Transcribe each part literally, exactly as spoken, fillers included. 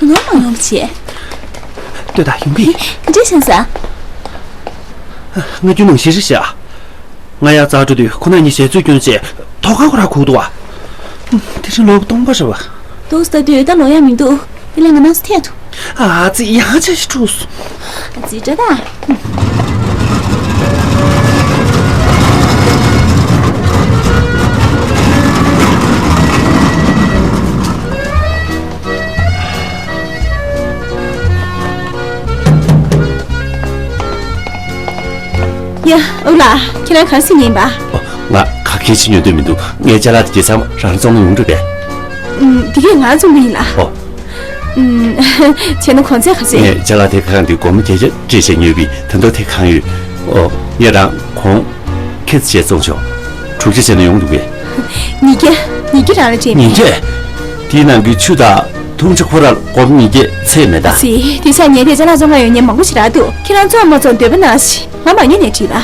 ནོར་མ་ཡོང་བ་བྱས། ལྟོས་དང་ཡོང་གི་ཡིན། ག་འདྲས་བྱས་ས། ང་རྒྱུ་ནང་བཞིན་རེད་ཤག་ང་ཡར་འཛེགས་འགྲོ་དུས་ཁོ་རང་གཉིས་ཞལ་རྩོད་སྐྱོན་བྱས། ཐོག་ཁ་ཁོ་རང་ཁུག་འདུག་བ། དེ་རིང་ལོ་སྟོང་པ་རེད་བ། འདུག་སེ་ལྟ་དུས་ད་ལོ་ཡག་མི་འདུག་དེ་ལས་ང་ནང་སུ་ཐད་དུ། ཨ་ཙི་ཡང་ཆ་ཞིག་འཁྲུགས་སོང་། ཨ་ཙི་དྲ་ད། ཡ། ཨོ་ལགས། ཁྱེད་རང་ག་རེ་ཟེར་མཁན་ཡིན་པ། ཨོ། ང་ག་གེ་ཅིག་ཉོ་འདོད་མི་འདུག་ངའི་ཅ་ལག་དེ་གྱད་ཚང་མ་རང་བཙོང་ན་ཡོང་འགྲོ་པས། ཨུམ། དེ་གས་ང་བཙོང་གི་ཡིན་ལགས། ཨོ། ཨུམ། བྱས་ན་གོང་ཚད་ག་ཚོད། ངས་ཅ་ལག་དེ་གང་དེ་སྒོར་མོ་བརྒྱད་བརྒྱ་སྤྲད་བྱས་ཉོས་པས་ད་དུང་དེ་གང་ཡོད། ཨོ། ངས་རང་གོང་ཁེ་བྱས་བཙོང་ཆོག་དྲུག་བརྒྱ་བྱས་ན་ཡོང་འདུག་གས། ཉིས་བརྒྱ། ཉིས་བརྒྱ་རང་ལ་སྤྲད་ཉིས་བརྒྱ། དེའི་ནང་གི་ཆུ་དང་འཐུང་ཆུ་ཁོ་རང་སྒོར་མོ་ཉིས་བརྒྱ་ཚད་མེད་ད། ཙི། དེ་ཚ་ཉལ་དེ་ཅ་ལག་བཙོང་ག་ཡོད་མཁན་མང་པོ་ཞིག་རག་འདུག་ཁྱེད་རང་བཙོང་མ་བཙོང་འདོད་པ་གནང་ཞིག་ང་མ་ཉོས་ནས་བྲིས་པ།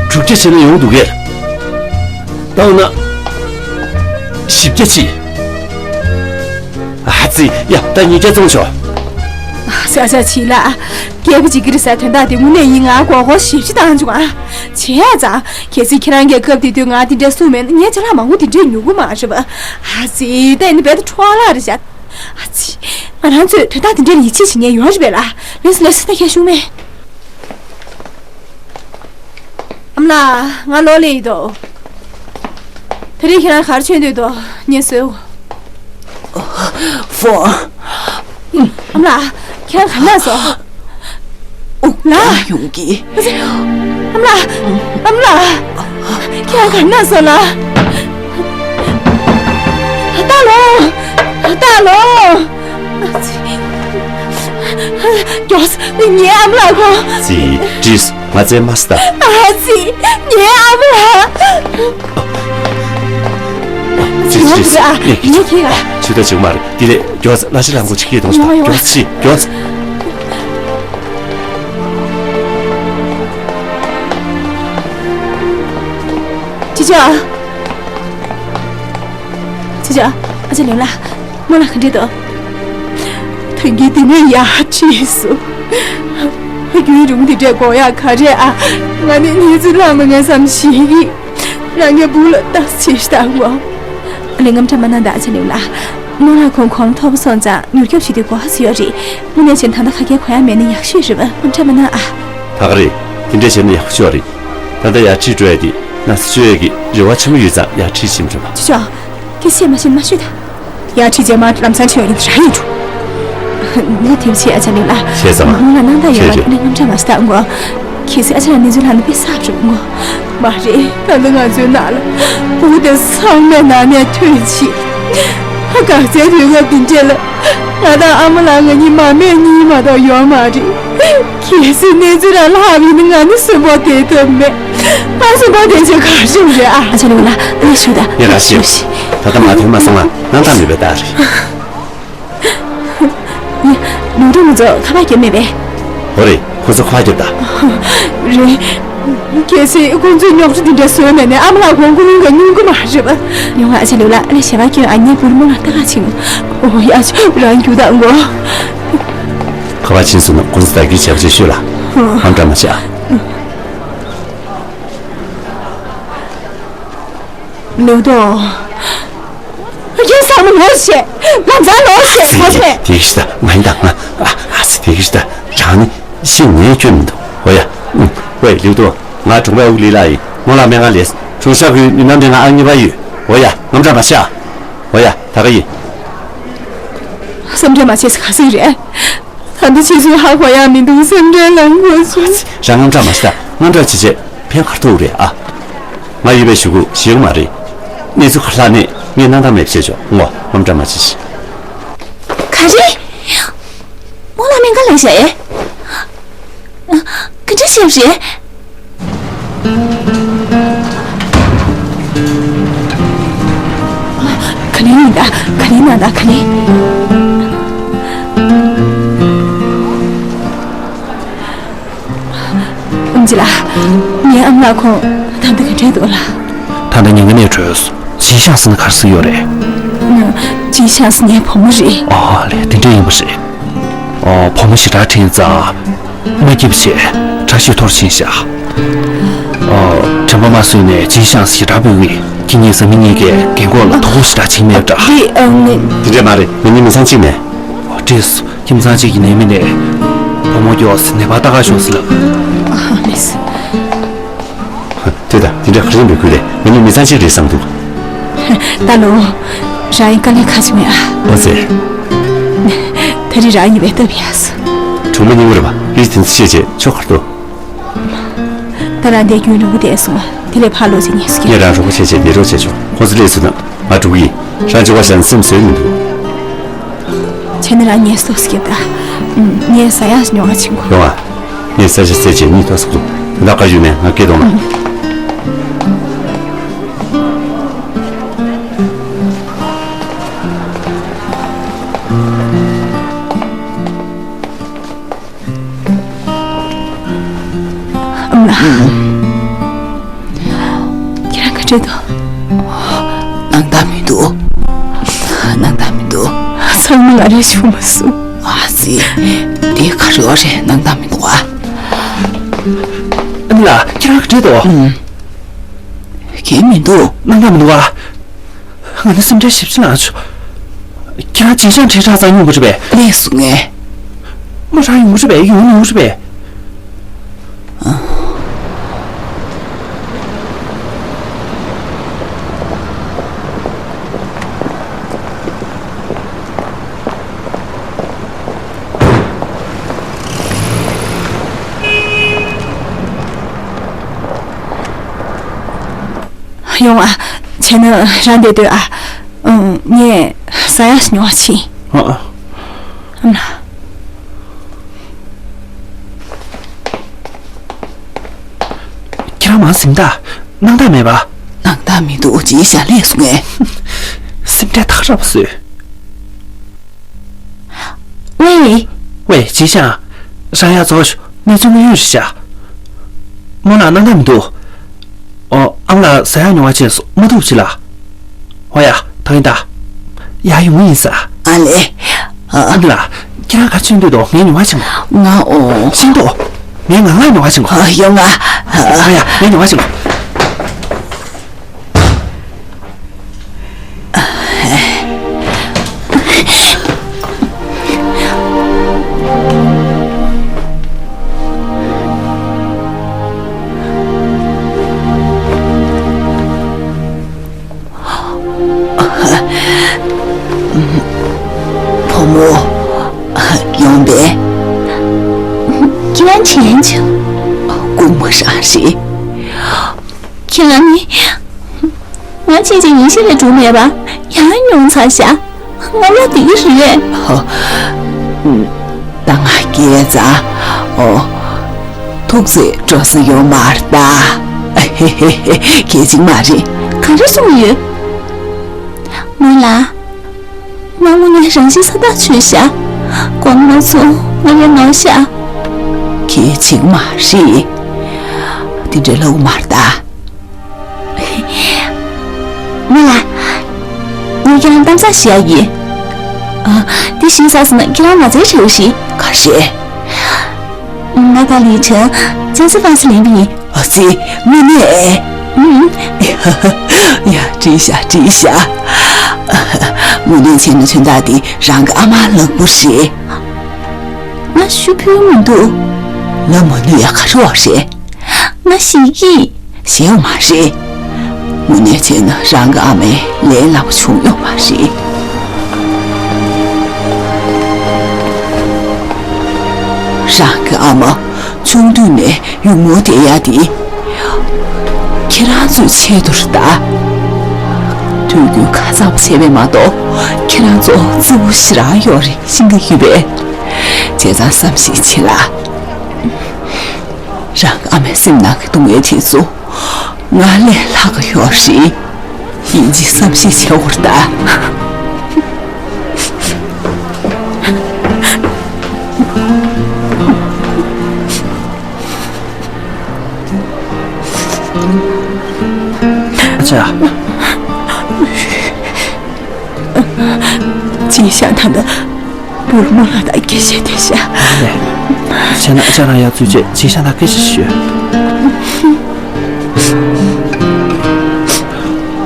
དྲུག་བརྒྱ་བྱས་ན་ཡོང་འདུག་གས། ད་འོ་ན། བཞི་བརྒྱ་ཅིག་ཨ་ཙི། ཡ། ད་ཉིས་བརྒྱ་བཙོང་ཆོག་ཟ་ཟ་ཆི་ལ། སྐྱེས་པ་གཅིག་གིས་རེད་ཟེར་དོན་དག་དེ་དངོས་གནས་ཡིན། ང་མགོ་སྐོར་ཞེ་པོ་ཅིག་བཏང་བྱུང་ཨ། བྱས་ཙང་། གལ་སྲིད་ཁྱེད་རང་གིས་སྐབས་དེ་དུས་ང་དེ་འདྲ་གསུངས་མེད་ན་ངས་ཅ་ལག་མང་པོ་དེ་འདྲས་ཉོ་གི་མ་རེད་པ། ཨ་ཙི། ད་ཡིན་ན་རྦད་དེ་འཕྲོ་བརླག་རེད་ཤག་ཨ་ཙི། ང་རང་ཚོས་དོན་དག་དེ་འདྲས་ལ་ཡིད་ཆེས་བྱེད་མཁན་ཡོད་རེད་པས་ལགས། ལགས་སོ་ལགས་སོ། ད་ཁྱེད་ཤུགས་མེད། ཨ་མ་ལགས། ང་ལོག་སླེབས་ཡིན་དོ། ད་རེས་ཁྱེད་རང་ག་རེ་མཆོད་འདོད་དོ། ངས་བཟོས། ཧྥོ། ཨ་མ་ལགས། ཁྱེད་རང་ག་རེ་ན་སོང་། ཨོ། ལགས། ཡོང་གི། ཨ་མ་ལགས། ཨ་མ་ལགས། ཁྱེད་རང་ག་རེ་ན་སོང་ལགས། ལྟ་ལོ། ལྟ་ལོ། མགྱོགས། ངའི་ཨ་མ་ལགས་ཁོ། ཙི། བྲིས། ང་བཙལ་མ་སོང་ད། ཨ་ཙི། ངའི་ཨ་མ་ལགས། ཙི། ཙི། ཙི། ཨ། ངས་ཁྱེད་ལ། ཆུ་ད་བྱུང་མ་རེད། དེ་ལས་མགྱོགས། གླ་ཆ་རང་མགོ་ཆེ་སྐྱེས་གཏོང་ཞིག་ཡོང་ཡོང་། མགྱོགས་ཤིག་མགྱོགས། ཅི་བྱ། ཅི་བྱ། ཨ་ཅག་ལེའུ་ལགས། རྨོ་ལགས་ག་འདྲས་འདུག་ཐོན་སྐྱེད་འདི་ནས་ཡར་ཁྲིད་སོང་། རྒྱུན་རིང་འདི་འདྲས་འགོར་ཡག་ག་རེ་ཨ། ང་ནི་གནས་ཚུལ་ལྷག་མ་ངན་བསམ་ཞིག་གིས་རང་ངའི་བུ་ལ་བརྟག་དཔྱད་ཞིག་བཏང་གོ། ཨ་ལེ། དངངས་སྐྲག་མ་གནང་དང་ཨ་ཅག་ལེའུ་ལགས། རྨོ་ལགས་ཁོང་གོང་མཐོ་པོ་སོང་ཙང་མྱུར་སྐྱོབ་བྱེད་དུས་གོ་ཧ་ཚོད་ཡོད་རེད། དངོས་གནས་བྱས་ན་ད་ལྟ་ཁ་སྐད་གོ་ཡག་མེད་ན་ཡག་ཤོས་རེད་པ། དངངས་སྐྲག་མ་གནང་ཨ། ད་ག་རེད། དེ་འདྲས་བྱས་ན་ཡག་ཤོས་རེད། ད་ལྟ་ཡར་ཁྲིད་འགྲོ་ཡ་དེ་ན་ཚ་བཅོས་ཡ་གི་རེ་བ་ཆེན་པོ་ཡོད་ཙང་ཡར་ཁྲིད་ཕྱིན་པ་རེད་པ། ཅོ་ཅོ། དེ་བཤད་མ་ཤེས་ན་མ་ཤོད་ད། ཡར་ཁྲིད་རྗེས་མར་ལམ་སང་ཁྲིད་ཡོང་ཡིན་ར་ཡིན་འགྲོ། ད་དེ་བྱས་ཨ་ཅག་ལེའུ་ལགས། བྱས་ཙང་མ། རྨོ་ལགས་སྣང་དག་ཡོད་པ། བྱས་རྗེས། ཨ་ལེ། དངངས་སྐྲག་མ་བྱེད་ད་ཨ་མགོ། གལ་སྲིད་ཨ་ཅག་ལགས་གནས་ཚུལ་ལྷག་ན་དཔེ་གསར་པ་རེད་པ་མགོ། མ་རེད། ད་ལྟ་ང་ཚོའི་ནང་ལ་བུ་དེ་ཚང་མས་ནང་ནས་ཐོན་བྱས། ཨ། འགག་རྩའི་དུས་སྐབས་འདི་འདྲས་ལ་ང་དང་ཨ་མ་ལགས་ང་གཉིས་མ་སྨད་གཉིས་མ་གཏོགས་ཡོད་མ་རེད། གལ་སྲིད་གནས་ཚུལ་རང་ལྷག་པ་ཡིན་ན་ང་ནི་གསོན་པོ་བསྡད་ཐབས་མེད། ང་གསོན་པོ་བསྡད་བྱས་ག་རེ་བྱེད་དགོས་རེད་ཨ། ཨ་ཅག་ལེའུ་ལགས། ཨ་ལེ་ཞུ་ད། ངས་ག་རེ་བྱེད། ད་ལྟ་མ་ཐོན་མ་སོང་ང་སྣང་དག་མེད་པའི་རྟགས་རེད། ལུང་སྟོན་ང་ཚོ་ཁ་པར་བརྒྱབ་མེད་པས། འོ་རེད། ཁོ་ཚོ་ཁ་པར་བརྒྱབ་ད། རེད། གལ་སྲིད་ཁོ་ཚོས་རྙོག་དྲ་འདི་འདྲ་བཟོས་མེད་ན་ཨ་མ་ལགས་ཁོང་ཁོ་རང་ག་སྙུང་གི་མ་རེད་པ། ཡོང་ཨ་ཅག་ལེའུ་ལགས། ཨ་ལེ་ཞལ་པར་སྐྱོན། ཨ་ངའི་བུ་རྨོ་ལགས་ལྟ་ག་ཕྱིན། འོ་ཡ། རང་རྒྱུགས་དང་གོ། ཁ་པར་ཕྱིན་སོང་ན་ཁོ་ཚོ་ད་གིན་བྱས་པ་ཞིག་ཤོད་ལ། ཨ། དངངས་སྐྲག་མ་བྱེད་ཨ། ལེའུ་ཏོ། རྒན་བཟང་མོ་ལོག་བྱས། ལམ་སང་ལོག་བྱས། ཨ་ཙི། ངོ་ཤེས། དེ་གི་ཤི་ད་ང་ཡིན་ད་ང་། ཨ་ཨ་ཙི། དེ་གི་ཤི་ད་རང་ནི་ཤི་ངས་སྐྱོན་མི་འདུག་འོ་ཡ། ཨུ། ཝེ་ལེའུ་ཏོ། ང་གྲོང་པའི་ཨུ་ལི་ལགས་ཡིན། རྨོ་ལགས་སྨན་ཁང་ལས་གྲོང་གཤགས་ཀྱི་ནུས་སྣང་འདྲེན་ཁང་ཨང་གཉིས་པ་ཡོད། འོ་ཡ། དངངས་སྐྲག་མ་བྱེད་ཨ། འོ་ཡ། ད་ག་ཡིན། སེམས་ཁྲལ་མ་བྱེད་ཟེར་ག་ཟེར་གི་རེད། ད་ལྟ་ཁྱེད་ཚོས་ཧ་གོ་ཡག་མི་འདུག་སེམས་ཁྲལ་ལངས་དགོས་སོང་། རང་དངངས་སྐྲག་མ་བྱེད་ད། དངངས་སྐྲག་བྱེད་བྱས་ཕན་ག་རེ་ཐོགས་རེད་ཨ། ང་ཡོད་པའི་གཞུག་གུ་ཞིག་མ་རེད། གནས་ཚུལ་ག་རེ་ལྷག་ནས་ངས་སྣང་དག་མེད་པ་བྱས་ཆོག་ངོ་། དངངས་སྐྲག་མ་བྱེད་ཤིག་ག་རེ། རྨོ་ལགས་སྨན་ཁང་ལ་བཞག་ཨེ། ག་འདྲ་བྱས་པ་རེད། ག་ནས་ཡིན་ད། ག་ནས་ན་ད། ག་ནས། ཨམ་ཆི་ལགས། ངའི་ཨ་མ་ལགས་ཁོང་ད་ལྟ་ག་འདྲས་འདུག་ལགས། ད་ལྟ་ཉིན་ག་ནས་བྲོས་སོང་། ཅིན་ཤང་ཟེར་ན་ག་རེ་ཟེར་ཡོད་རེད། ཅིན་ཤང་ཟེར་ངའི་བུ་མོ་རེད། ཨོ་ལེ། དེ་འདྲ་ཡིན་པ་རེད། ཨོ། བུ་མོ་ཞེ་དྲག་དྲན་ཙང་། མ་སྐྱིད་པ་བྱས། ཁྲག་ཤེད་མཐོར་ཕྱིན་ཤག་ཨོ། དྲན་པ་མ་བཟོད་ནས་ཅིན་ཤང་ཞེ་དྲག་འབོད་ཀྱི། ཁྱེད་གཉིས་བཟའ་མི་གཉིས་ཀས་རྒན་གོག་ལ་དོ་ཕོག་ཞེ་དྲག་བྱེད་མེད་འདྲ། དེ་ཨ་ནི། དེ་འདྲ་མ་རེད། ང་གཉིས་མི་ཚང་གཅིག་ནས། ཨོ། བྲིས་སོ། ཁྱིམ་ཚང་གཅིག་གི་ནད་མི་ནས། བུ་མོ་མགྱོགས་ནད་པ་ལྟ་ག་ཤོག་ཟེར་ལབ། ཨ་མེད། དེ་ད་དེ་འདྲ་ག་རེ་འབོད་ཀྱི་རེད། ང་གཉིས་མི་ཚང་གཅིག་རེད་བསམ་འདུག་ད་ལོ། རང་ཡིན་དཀའ་ལས་ཁག་ཅིག་མེད་ཨ། ཨོ་ཙི། ད་རེས་རང་ཡིན་པའི་སྟབས་ཡག་སོ། གྲོང་མི་རྙིང་པ་རེད་པ། ཨི་དེ་ཚོ་བཤད་བྱས་ཆོག་གར་འདུག་ད་རང་འདིར་རྒྱུན་རིང་པོ་བསྡད་སོང་། དེ་ལས་ཕར་ལོག་ཅིག་ཉལ་སོ་ངས་རང་རོགས་པ་བྱས་བྱས་འདིར་རོགས་བྱས་ཆོག་ཁོ་ཚོ་སླེབས་སོང་ན་ང་འགྲོ་གི་ཡིན། རང་འགྱོ་བ་བྱས་ན་སེམས་བཟོད་མི་འདུག་བྱས་ན་རང་ངལ་གསོ་སྐྱེལ་ད། ངས་ཟ་ཡག་ཉོ་ག་ཕྱིན་གོ་ཡོང་ཨ། ངས་ས་ཆ་བཙལ་བྱས་གཉིད་ཐོག་སོང་འདུག་ད་ལྟ་ག་ཡོད་མེད་ང་སྐད་གཏོང་ལ། ཨ་མ་ལགས། ཁྱེད་རང་ག་འདྲས་འདུག་སྣང་དག་མི་འདུག་སྣང་དག་མི་འདུག་ཚང་མ་ང་རེ་བྱུང་མ་སོང་། ཨ་ཙི། དེ་ག་རེ་ཡོད་རེད། སྣང་དག་མི་འདུག་ཨ། ཨ་མ་ལགས། ཁྱེད་རང་ག་འདྲས་འདུག་ཨུམ། གང་ཡང་མི་འདུག་སྣང་དག་མི་འདུག་ཨ། ང་ནི་སེམས་ཁྲལ་ཞེ་པོ་ཅིག་ལངས་བྱུང་། ཁྱེད་རང་ཅིན་ཤང་ཁྲིད་ཆ་ཚང་ཡོང་གི་རེད་པས། སླེབས་སོང་ངས། མོ་རང་ཡོང་གི་རེད་པས། ཡོང་ཡོང་གི་རེད་པས། ཡོང་ཨ། བྱས་ན་རང་བསྡད་སྡོད་ཨ། ཨང་། ངས་ཟ་ཡག་ཉོ་བ་ཕྱིན། ཨ་ཨ། ཨ་མ་ལགས། ཁྱེད་རང་མར་གཟིམ་དང་། སྣང་དག་མེད་པ། སྣང་དག་མི་འདུག་ཅིན་ཤང་སླེབས་སོང་ངས། སེམས་ཁྲལ་ཐག་རིང་པོ་བཟོས། ཝེ། ཝེ། ཅིན་ཤང་། རང་ཡར་འཛེགས་ཤོག་གནས་ཚུལ་དངོས་ཡོད་རེད་ཤག་མོ་ལ་སྣང་དག་མི་འདུག་ཨོ། ཨ་མ་ལགས་ཟ་ཡག་ཉོ་བ་ཕྱིན་སོང་། མ་ཐུག་ཅིག་ལ། ཨོ་ཡ། ད་ཡིན་ད། ཡར་ཡོང་གི་ཡིན་ས། ཨ་ལེ། ཨ་མ་ལགས། ཁྱེད་རང་ག་རེ་བྱེད་འདོད་འདུག་ངས་ཉོ་བ་ཕྱིན་གོ་ང་ཨོ། ཤེས་འདུག་ངས་ང་ང་ཉོ་བ་ཕྱིན་གོ་ཨ། ཡོང་ང་། ཨོ་ཡ། ངས་ཉོ་བ་ཕྱིན་གོ་བུ་མོ། ཡོང་པས། ཁྱེད་རང་བྱས་བྱུང་། རྐུན་མ་རང་རེད། ཁྱེད་རང་ནི། ང་ཕྱིན་ཆད་ཡིན་གཞི་ལས་འགྲོ་མེད་པ། ཡང་མྱོང་ཚར་ཤག་ང་བློ་བདེ་གི་རེད། ཧོ། ད་ང་སྐྱེས་ཙང་། ཨོ། ཐུག་ཚེ་འགྲོ་ས་ཡོད་མ་རེད་ད། ཧེ་ཧེ་ཧེ། གལ་ཆེན་མ་རེད། ག་རེ་གསུངས་ཡོད། མོ་ལ། ང་དངོས་གནས་རང་བཞིན་ས་ཐག་ཆོད་ཤག་དགོངས་པ་མ་ཚོམ། ང་རེ་ནོར་ཤག་གལ་ཆེན་མ་རེད། དེ་འདྲ་ལབ་མ་རེད་ད། མོ་ལ། ངས་ཁྱེད་རང་གཏམ་བཟང་ཞུ་ཡག་ཡིན། ཨ། འདི་ཞུས་ཚར་སོང་ན་ཁྱེད་རང་ང་ཚོའི་གྲོགས་རེད། ག་རེ། ང་དང་ལི་ཁྲེན་ཅན་སི་ཧྥང་སི་ལེན་པ་ཡིན། ཨ་ཙི། དངོས་གནས། ཨུམ། ཡ། བཀྲིན་ཤག་བཀྲིན་ཤག་དངོས་གནས་བྱས་ན་ཁྱོད་བདག་འདི་རང་གི་ཨ་མ་ལགས་པོ་རེད། ང་ཞུ་ཕོད་མི་འདུག་ལབ་མ་ནུས་ཡ། ག་རེ་བ་རེད། ང་ཤི་གི། ཤི་ཡོད་མ་རེད། དངོས་གནས་བྱས་ན་རང་གི་ཨ་མས་ལས་སླ་པོ་བྱུང་ཡོད་མ་རེད། རང་གི་ཨ་མ་ཆུང་དུས་ནས་ཡུགས་མོ་བསྡད་ཡ་དེ། ཁྱེད་རང་ཚོའི་ཆེད་དུ་རེད་ད། དུས་རྒྱུན་ཁ་གཙང་མ་བྱས་པས་མ་གཏོགས། ཁྱེད་རང་ཚོ་བརྩེ་པོ་ཞེ་དྲག་ཡོད་རེད། ཤེས་ཀྱི་ཡོད་པས། བྱས་ཙང་བསམ་ཤེས་བྱེད་ལ། རང་གི་ཨ་མའི་སེམས་ནང་གི་སྡུག་བསྔལ་དེ་ཚོ་ང་ལས་ལྷག་གི་ཡོད་རེད། ཡིན་གཅིག་བསམ་ཤེས་བྱེད་དགོས་རེད་ད། ཨ་ཅག་ཅིན་ཤང་ད་ལྟ་བུ་མོ་ལ་དང་སྐད་ཆ་དེ་བཤད། བྱས་ན་ཅང་རང་ཡར་ཚུད་རྗེས་ཅིན་ཤང་དང་སྐད་ཆ་ཞུས།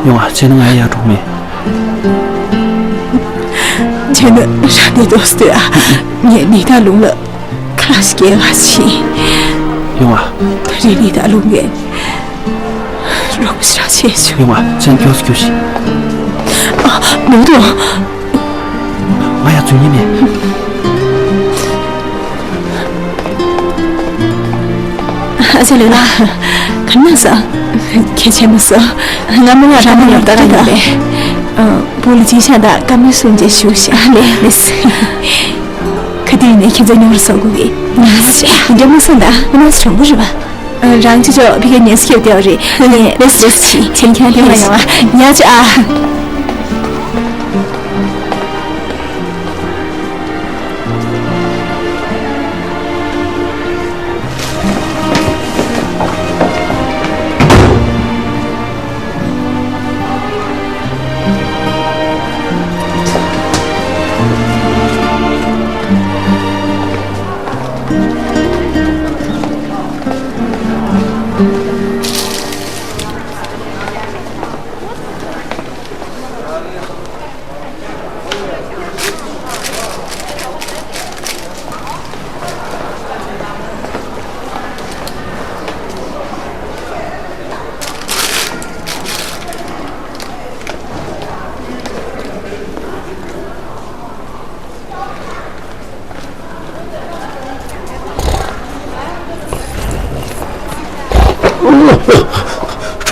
ཡོང་ཨ། བྱས་ན་ང་ཡར་འགྲོ་མེད། བྱས་ན་རང་ནས་འདུག་སྟེ་ཨ། ངས་ནི་ད་ལུང་ལ་ཁ་ཞིག་སྐྱེལ་བ་ཕྱིན། ཡོང་ཨ། ད་རེས་ནི་ད་ལུང་ངས་རོགས་ཞེ་དྲག་བྱས་བྱུང་། ཡོང་ཨ། བྱས་ན་མགྱོགས་སུ་རྒྱུགས་ཤིག། ཨ། མི་འདུག་ང་ཡང་འཛུལ་ཉན་མེད། ཨ་ཅག་ལོས་ལ། ག་ནས་སོང་། གལ་ཆེན་པོ་སོང་། ང་མོ་ལ་རང་མོ་ལ་ལྟ་ག་ཡིན་པས། ཨ། བུ་ལ་ཅིན་ཤང་དང་བཀའ་མོལ་གསུང་རྗེས་བཞུགས་ཤག་ལེ་ལེ། ག་དུས་ནས་ཁྱེད་ཚོ་ཉོ་རུ་སོང་དགོས་ཀྱི། ང་ཚོ་རྒྱ་མོ་སོང་ད་ང་ཚོ་གྲོང་པོ་རེད་པ། རང་ཚོ་ཕ་གིར་ཉལ་ས་ཁེབས་བསྡད་པ་རེད། ལེ་ལེ། ཁྱེད་ཁྱེད་ཐེངས་མ་ཡོང་བ་ཉལ་ཆ་ཨ།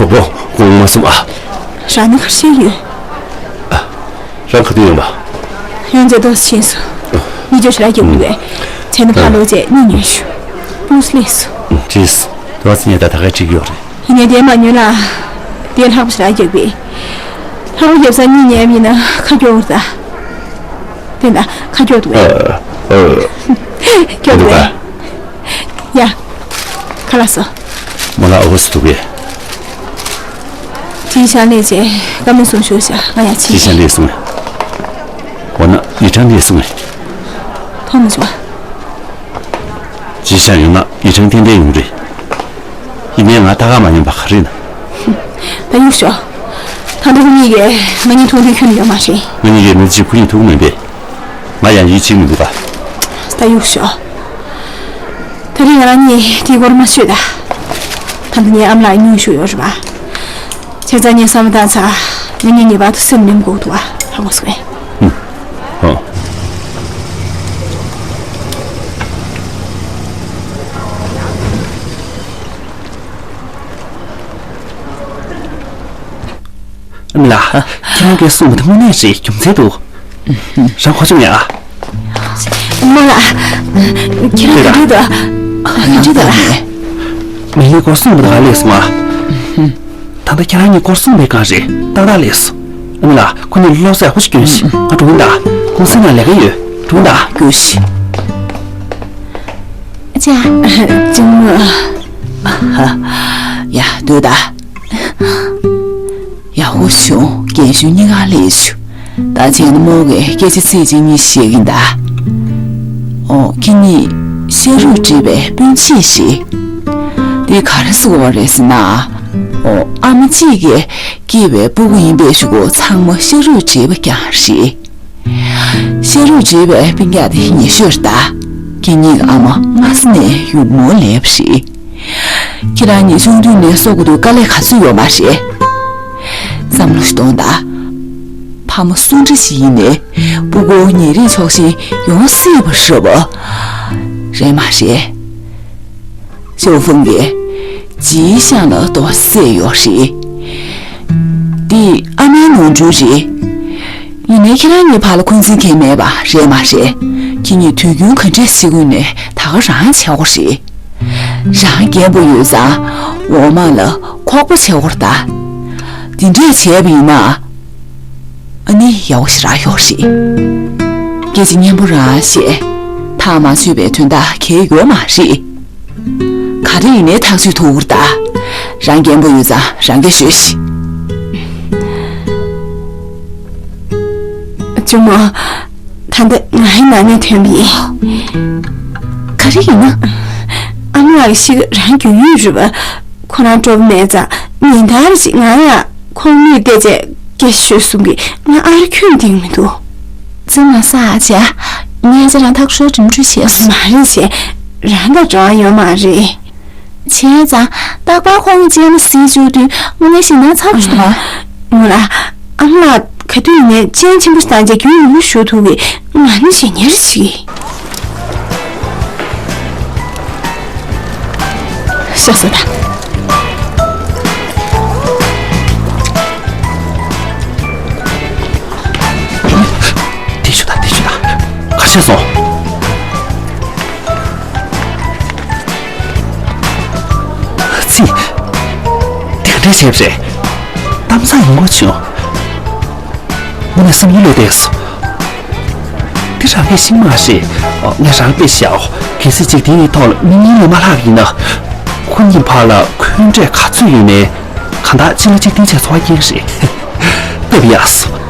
གྲོགས་པོ། དགོངས་པ་མ་ཚོམ་ཨ། རང་ནི་ག་རེ་བྱས་ཡོད། རང་ག་དུས་ཡོང་པ། ཡོང་རྗེས་ཏོག་ཙམ་ཕྱིན་སོང་། གཉིད་ཅོག་ཞེ་དྲག་རྒྱག་གི་ཡོད། བྱས་ན་ཕར་ལོག་རྗེས་གཉིད་ཉལ་ཤོག་སྤུན་སླེབས་སོང་། ཅིས། ཏོག་ཙམ་ཉལ་ད་ད་ག་འགྲིག་གི་ཡོད་རེད། ཡིན་ནའི་དེ་མ་ཉོན་ལ། དེ་ལྷག་པ་ཞེ་དྲག་རྒྱག་པས། ལྷག་པ་རྒྱབ་ས་གཉིད་ཉལ་བ་ཡིན་ན་ཁ་སྐྱོ་བར་ད། དེ་འདྲ་ཁ་སྐྱོ་འདུག་གས། སྐྱོ་འདུག་གས། ཡ། ཁ་ལག་ཟ། མོ་ལ་ཨོ་སི་འདུག་གས། ཅིན་ཤང་ལས་བྱེད་བཀའ་མོལ་གསུང་ཞུ་ཤག་ང་ཡར་ཕྱིན། ཅིན་ཤང་ལས་སོང་། འོ་ན་ཡིག་ཆ་ལས་སོང་། མཐོང་མ་བྱུང་། ཅིན་ཤང་ཡོང་ན་ཡིག་ཆ་ཏན་ཏན་ཡོང་རེད། ཡིན་ནའི་ང་ལྟ་ག་མ་ཉན་པ་ག་རེ་ན། ད་གཡུག་ཞོག་ད་ལྟ་ཁོ་གཉིས་ཀས་ང་གཉིས་མཐོང་དུས་ཁྱོན་ནས་ཡོད་མ་རེད། ང་གཉིས་ཀས་མི་གཅིག་ཁོ་གཉིས་ཐུག་མིན་པས། ང་ཡང་ཡིད་ཆེས་མི་འདུག་ག་ད་གཡུག་ཞོག་ད་རེས་ང་རང་གཉིས་དེའི་སྐོར་མ་ཤོད་ད། ད་ལྟ་ངའི་ཨ་མ་ལགས་སྙུན་ཞུ་ཡོད་རེད་པ། བྱས་ཙང་ངས་བསམ་བློ་བཏང་ཚར། ང་གཉིས་ངེས་པར་དུ་སེམས་ནེམ་དགོས་འདུག་ག་ཧ་གོ་སོང་ངས། ཨ། ཨ་མ་ལགས། ཁྱེད་རང་གིས་གསུངས་པ་དེ་དངོས་གནས་རེད། རྒྱུ་མཚན་འདུག་རང་ཁོ་ཆུང་ཡ། ཨ་མ་ལགས། ཁྱེད་རང་ག་འདྲ་འདུག་ག་འདྲ་འདུག་མི་ཡི་སྐོར་གསུངས་པ་དེ་ག་ལས་སོང་ཨ། ད་ལྟ་ཁྱེད་རང་གཉིས་སྐོར་གསུངས་པའི་སྒང་རེད། ཏག་ཏག་ལས་སོང་། ཨ་མ་ལགས། ཁོ་གཉིས་ལོག་སེ་ཧུ་ཅིག་སྐྱོན་ཞིག་ང་འགྲོ་གི་ཡིན་ད། ཀུང་སི་ནང་ལས་ཀ་ཡོད། འགྲོ་གི་ཡིན་ད། རྒྱུགས་ཤིག་ཅ། ཅུང་མོ། ཡ། སྡོད་ད། ཡ། ཧུ་ཆུང་རྒན་གཞོན་གཉིས་ཀ་སླེབས་བྱུང་། ད་བྱས་ན་མོ་གིས་སྐད་ཆ་ཚིག་གཅིག་གཉིས་ཤིག་བཤད་ཀྱིན་གདའ། ཨོ། ཁྱེད་གཉིས་ཤ་རུས་འདྲེས་པའི་སྤུན་མཆེད་ཞིག་དེ་ག་རེ་ཟེར་དགོས་པ་རེད་ཟེར་ན། ཨོ། ཨ་མ་གཅིག་གིས་སྐྱེས་པའི་སྤུ་གུ་ཡིན་པའི་གཞུག་གུ་ཚང་མ་ཤ་རུས་འདྲེས་པ་རྐྱང་རེད། ཤ་རུས་འདྲེས་པའི་སྤུན་ཀྱག་དེ་ཉེ་ཤོས་རེད་ད། ཁྱེད་གཉིས་ཀྱི་ཨ་མ་སྔ་ས་ནས་ཡུགས་མོ་ལས་པ་རེད། ཁྱེད་རང་གཉིས་ཆུང་དུས་ནས་གསོ་དགོས་དུས་དཀའ་ལས་ག་ཚོད་ཡོད་མ་རེད། བསམ་བློ་ཞིག་གཏོང་དང་། ཕ་མ་སུ་འདྲ་ཞིག་ཡིན་ནའི་སྤུ་གུ་ཉེ་རིང་ཕྱོགས་ཞེན་ཡོང་སྲིད་པ་རེད་པ། རེད་མ་རེད། ཞའོ་ཧྥང་གིས་ཅིན་ཤང་ལ་ཏོག་ཙམ་བསད་ཡོད་རེད། འདི་ཨ་མའི་ནོར་འཁྲུལ་རེད། ཡིན་ནའི་ཁྱེད་རང་གཉིས་བར་ལ་འཁོན་འཛིན་གང་ཡང་མེད་པ་རེད་མ་རེད། ཁྱེད་གཉིས་དུས་རྒྱུན་ག་འདྲས་བྱེད་དགོས་ནའི་ད་ག་རང་བྱེད་དགོས་རེད། རང་རྒན་པོ་ཡོད་ཙང་འོག་མ་ལ་ཁོག་པ་བྱེད་དགོས་རེད་ད། འདི་འདྲས་བྱས་པ་ཡིན་ན། ཨ་ནི་ཡག་པོ་ཞེ་དྲག་ཡོད་རེད། སྐད་ཆ་སྙན་པོ་རང་བཤད། ཐག་མ་ཆོད་པའི་དོན་དག་གང་ཡང་ཡོད་མ་རེད། ག་རེ་ཡིན་ནའི་ཐག་གཅོད་ཐུབ་ཀྱི་རེད་ད། རང་རྒན་པོ་ཡོད་ཙང་རང་གིས་ཤོད་ཤིག་གཅུང་མོ། ད་ལྟ་ང་ཡི་ནང་ནས་ཐོན་པ་ཡིན། ག་རེ་ཡིན་ན། ཨ་མ་ལགས་ཀྱི་གཤིས་ཀ་རང་རྒྱུས་ཡོད་རེད་པ། ཁོ་རང་སྤྲོ་པོ་མེད་ཙང་ཉིན་ལྟར་ཞིག་ང་ཡང་ཁོང་མིག་བལྟས་བྱས་སྐད་ཤོད་གསུང་གི། ང་ཨར་ཁྱོན་འདིང་མི་འདུག་རྩིས་མ་ཟ་ཨ་ཅག་ངས་ཨ་ཅག་རང་ཐག་ཤོར་འགྲིམ་འགྲུལ་བྱས་སོང་། མ་རེད་ཅེ། རང་དང་འགྲོ་བ་ཡོད་མ་རེད། བྱས་ཙང་རྟག་པར་ཁོང་གི་སྤྱན་མ་གཟིགས་བཅུག་དུས་དངོས་གནས་ཞེད་སྣང་ཚ་པོ་ཞིག་འདུག་མོ་ལ། ཨ་མ་ལགས་ག་དུས་ཡིན་ནའི་སྤྱན་ཆེན་པོ་བཏང་བྱས་རྒྱུན་རིང་པོ་བཞུགས་ཐུབ་ཀྱི། ང་ནི་ཞེ་ཉེར་ཞིག་ཤ་ཟ་ད། དེ་ཤོད་ད། དེ་ཤོད་ད། ཁ་ཤས་སོང་། ཙི། དེ་ག་འདྲས་བྱས་པ་རེད། གཏམ་བཟང་ཡིན་དགོས་བྱུང་། དངོས་གནས་བསམ་ཡུལ་ལས་འདས་སོང་། འདི་རང་གིས་ཤེས་མ་ཤེས། ངས་རང་དཔེ་བཞག་གལ་སྲིད་ཅིག་དེའི་ཐོག་ལ་མི་གཉིས་ལས་མ་ལྷག་ཡིན་ན། ཁོ་གཉིས་བར་ལ་འཁོན་འགྲས་ག་ཚོད་ཡོད་ནའི་གང་ལྟར་གཅིག་ལ་གཅིག་བརྟེན་བྱས་འཚོ་བ་སྐྱེལ་གི་རེད། སྟབས་ཡག་སོང་།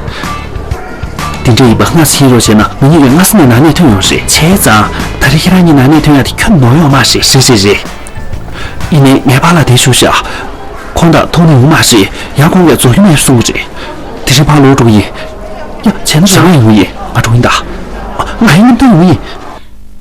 དེ་འདྲ་ཡིན་པ་སྔ་ཕྱི་རོགས་བྱས་ན་ང་གཉིས་ཀྱིས་སྔ་ས་ནས་ནང་ནས་ཐོན་ཡོང་རེད། བྱས་ཙང་ད་རེས་ཁྱེད་རང་གཉིས་ནང་ནས་ཐོན་ཡག་དེ་ཁྱོན་ནོར་ཡོད་མ་རེད། རེད་རེད་རེད། ཡིན་ནའི་ངའི་ཕར་ལ་བསྡད་བཞུགས་ཤག་ཁོང་དང་ཐུག་ནས་ཡོང་མ་རེད། ཡང་ཁོང་གིས་རྫོགས་རྒྱུ་མེད་གསུང་གི་རེད། དེ་རིང་ཕར་ལོག་འགྲོ་གི་ཡིན། ཡ། བྱས་ན་རང་ཡོང་གི་ཡིན། ང་འགྲོ་གི་ཡིན་ད། ང་ཡི་མཉམ་དུ་ཡོང་གི་ཡིན།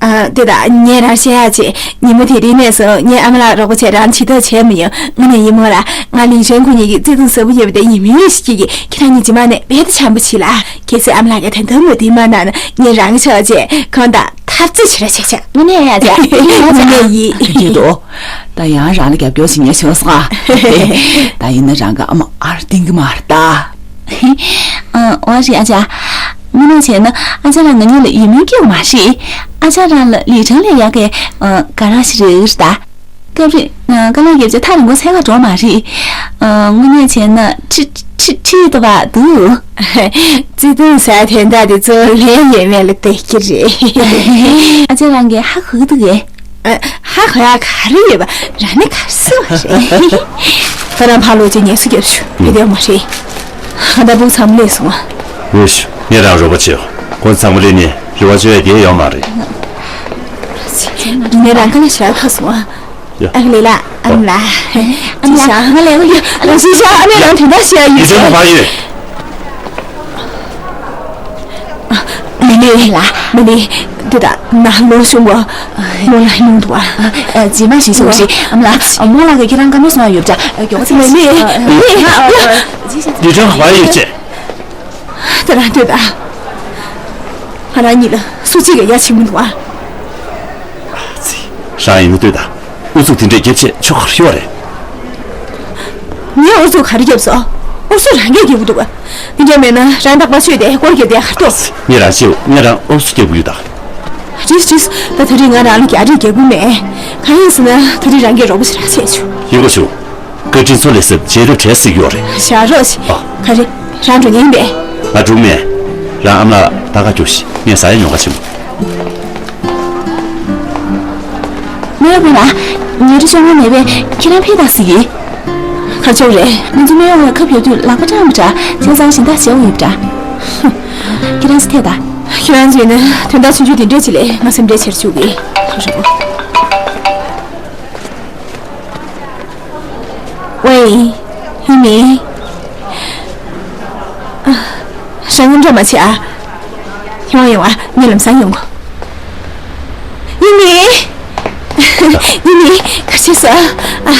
ཨ། དེ་ད་ངས་རང་བཤད་ཡག་བྱས། ཉིན་མོ་དེ་རིང་ནས་བཟུང་ངས་ཨ་མ་ལགས་རོགས་པ་བྱས་རང་བྱེད་ཐབས་བྱས་མི་ཡོང་། དངོས་གནས་ཡིན་མོ་ལ། ང་ལིང་ཧྲན་ཁོ་གཉིས་ཀྱིས་བརྩེ་དུང་ཟབ་པོ་ཡོད་པ་དེ་ཡིད་སྨོན་ལས་ཤིག་སྐྱེས་ཀྱིས། ཁྱེད་རང་གཉིས་རྗེས་མ་ནས་རྦད་དེ་འཆམ་པོ་བྱེད་ལ། གལ་སྲིད་ཨ་མ་ལགས་ཀྱིས་ད་དུང་མོས་མཐུན་མ་གནང་ན་ངས་རང་གི་ཕྱོགས་བྱས་ཁོང་དང་འཐབ་རྩོད་བྱེད་ར་བྱས་བྱས། དངོས་གནས་ཡ་ཅག་ཡིན་ཡ་ཅག་ཡིན། དེ་འདྲ་འདུག་ད་ཡང་རང་ལ་རྒྱབ་སྐྱོར་ཞིག་ཉེས་བྱུང་སོང་ཨ། ད་ཡིན་ན་རང་གི་ཨ་མ་ཨར་ཏིང་གི་མ་རེད་ད། ཨ། འོ་རེད་ཨ་ཅག་དངོས་གནས་བྱས་ན་ཨ་ཅག་རང་ང་གཉིས་ལ་ཡིད་སྨོན་སྐྱེ་བ་མ་རེད། ཨ་ཅག་རང་ལ་ལི་ཁྲང་ལས་ཡག་གི། ཨ། ག་རང་ཞིག་རེད་ད། སྐབས་རེ། ཨ། དཀའ་ལས་བརྒྱབ་བྱས་ཐག་རིང་པོ་འཚོལ་ག་འགྲོ་མ་རེད། ཨ། དངོས་གནས་བྱས་ན་ཁྲི་ཁྲི་ཁྲི་ལྟ་བུ་འདུག་བརྩེ་དུང་ཟེར་དོན་དག་དེ་གཙོ་བོ་ལན་ཡོད་མེད་ལ་བལྟ་གི་རེད། ཨ་ཅག་རང་གིས་ཧ་གོ་གི་འདུག་གས། ཨ། ཧ་གོ་ཡག་ག་རེ་ཡོད་པ། རང་ནི་ག་རེ་ཟེར་བ་རེད། ཁོ་རང་ཕར་ལོག་རྗེས་ངལ་གསོ་རྒྱབ་ཤོག་བོད་དོན་མ་རེད། ད་ལྟ་ཕྲུ་གུ་ཚང་མ་སླེབས་སོང་ཨ། འོས་ཤོག་ངས་རང་རོགས་པ་བྱེད། ཁོ་ཚང་མ་སླེབས་ནས་རེ་བ་བཅོལ་ཡ་དེ་ཡོད་མ་རེད། ངས་རང་ཁ་ལ་ཞག་ཁ་སོང་ཨ། ཨ་ལེ་ལ་ཨ་ལ། ཨ་ལ་ང་ལས་ཡོད། ང་ཞིག་ཤ་ཨ་མས་རང་དོན་དག་བཤད་ཡོད། ཡིད་ཆེས་མ་ཡོད། མི་ལི་ལ་མི་ལི། འདི་ད་ན་ལོ་ཤུང་གོ། མོ་ལ་ཡོང་འདུག་ཨ། རྗེས་མ་ཞིག་སོང་ཞིག་ཨ་མ་ལ་མོ་ལ་གི་ཁྱེད་རང་བཀའ་མོལ་སོང་ཡོད་ཅག་མགྱོགས་ཚེ་མི་ལི་མི་ལི། འདི་ཅང་བ་ཡོད་ཅེ། ད་རང་ལྟོས་ད། ང་རང་གཉིས་ལ་སུ་གཅིག་གིས་ཡ་བྱེད་མི་འདུག་ཨ། རང་ཡིན་ན་ལྟོས་ད། ཨུ་ཚུགས་དེ་འདྲས་རྒྱབ་བྱས་ཆོག་ག་རེ་ཡོད་རེད། ངས་ཨུ་ཚུགས་ག་རེ་རྒྱབ་སོང་། ཨུ་ཚུགས་རང་གིས་རྒྱབ་གི་འདུག་དེ་འདྲ་མེད་ན་རང་རྟག་པར་ཆོས་དེ་སྐོར་རྒྱབ་བསྡད་ག་རེ་འདུག་ངས་རང་ཤེས། ངས་རང་ཨུ་ཚུགས་རྒྱབ་གི་ཡོད་ད། རེད་རེད། ད་དེ་རིང་ང་རང་ལ་རྒྱག་རེས་རྒྱག་དགོས་མེད། གང་ཡིན་ཟེར་ན་དེ་རིང་རང་གིས་རོགས་པ་ཞིག་རག་བྱས་བྱུང་། ཡིན་གོ་བྱུང་། བཀའ་དྲིན་ཚོ་ལས་སེབ་བྱེད་ཐབས་བྲལ་སྲིད་ཡོད་རེད། བཞག་རོགས་ཞིག་ཨ། ག་རེ། རང་འགྲོ་མཁན་ཡིན་པས། ང་འགྲོ་མེད། རང་ཨ་མ་ལགས་ལ་ད་ག་རྒྱུགས་ཤིག་ངས་ཟ་ཡ་ཉོ་ག་ཕྱིན། མོས་བུ་ལ། ཉལ་ཁྲི་ཤོང་མ་མེད་པས་ཁྱེད་རང་ཕེབས་དང་ཟེར་གི། ཁ་ཕྱོགས་རེད། ང་ཚོ་མོས་བུ་ལ་ཁབ་ཡོད་དུས་ལག་པ་སྐྲངས་པ་འདྲ། བྱས་ཙང་སྦྱིན་བདག་བྱེད་འོས་ཡོད་པ་འདྲ། ཁྱེད་རང་ཚོ་ཐད་ད། ཁྱེད་རང་ཚོ་ཡིན་ན་དོན་དག་ཆུང་ཆུང་དེ་འདྲས་ཅིག་ལས་ང་སེམས་ཁྲལ་ཆེར་བཅུག་གི། ཁ་ཧྲ་པོ། ཝེ། ཡིན་ནི། ཨ། ཧྲང་ངམ་འདྲ་མ་བྱེད་ཨ། ཡོང་ཡོང་ཨ། ངས་ལམ་སང་ཡོང་གོ། ཡིན་ནི། ཡིན་ནི། ག་རེ་བྱས་སོང་ཨ།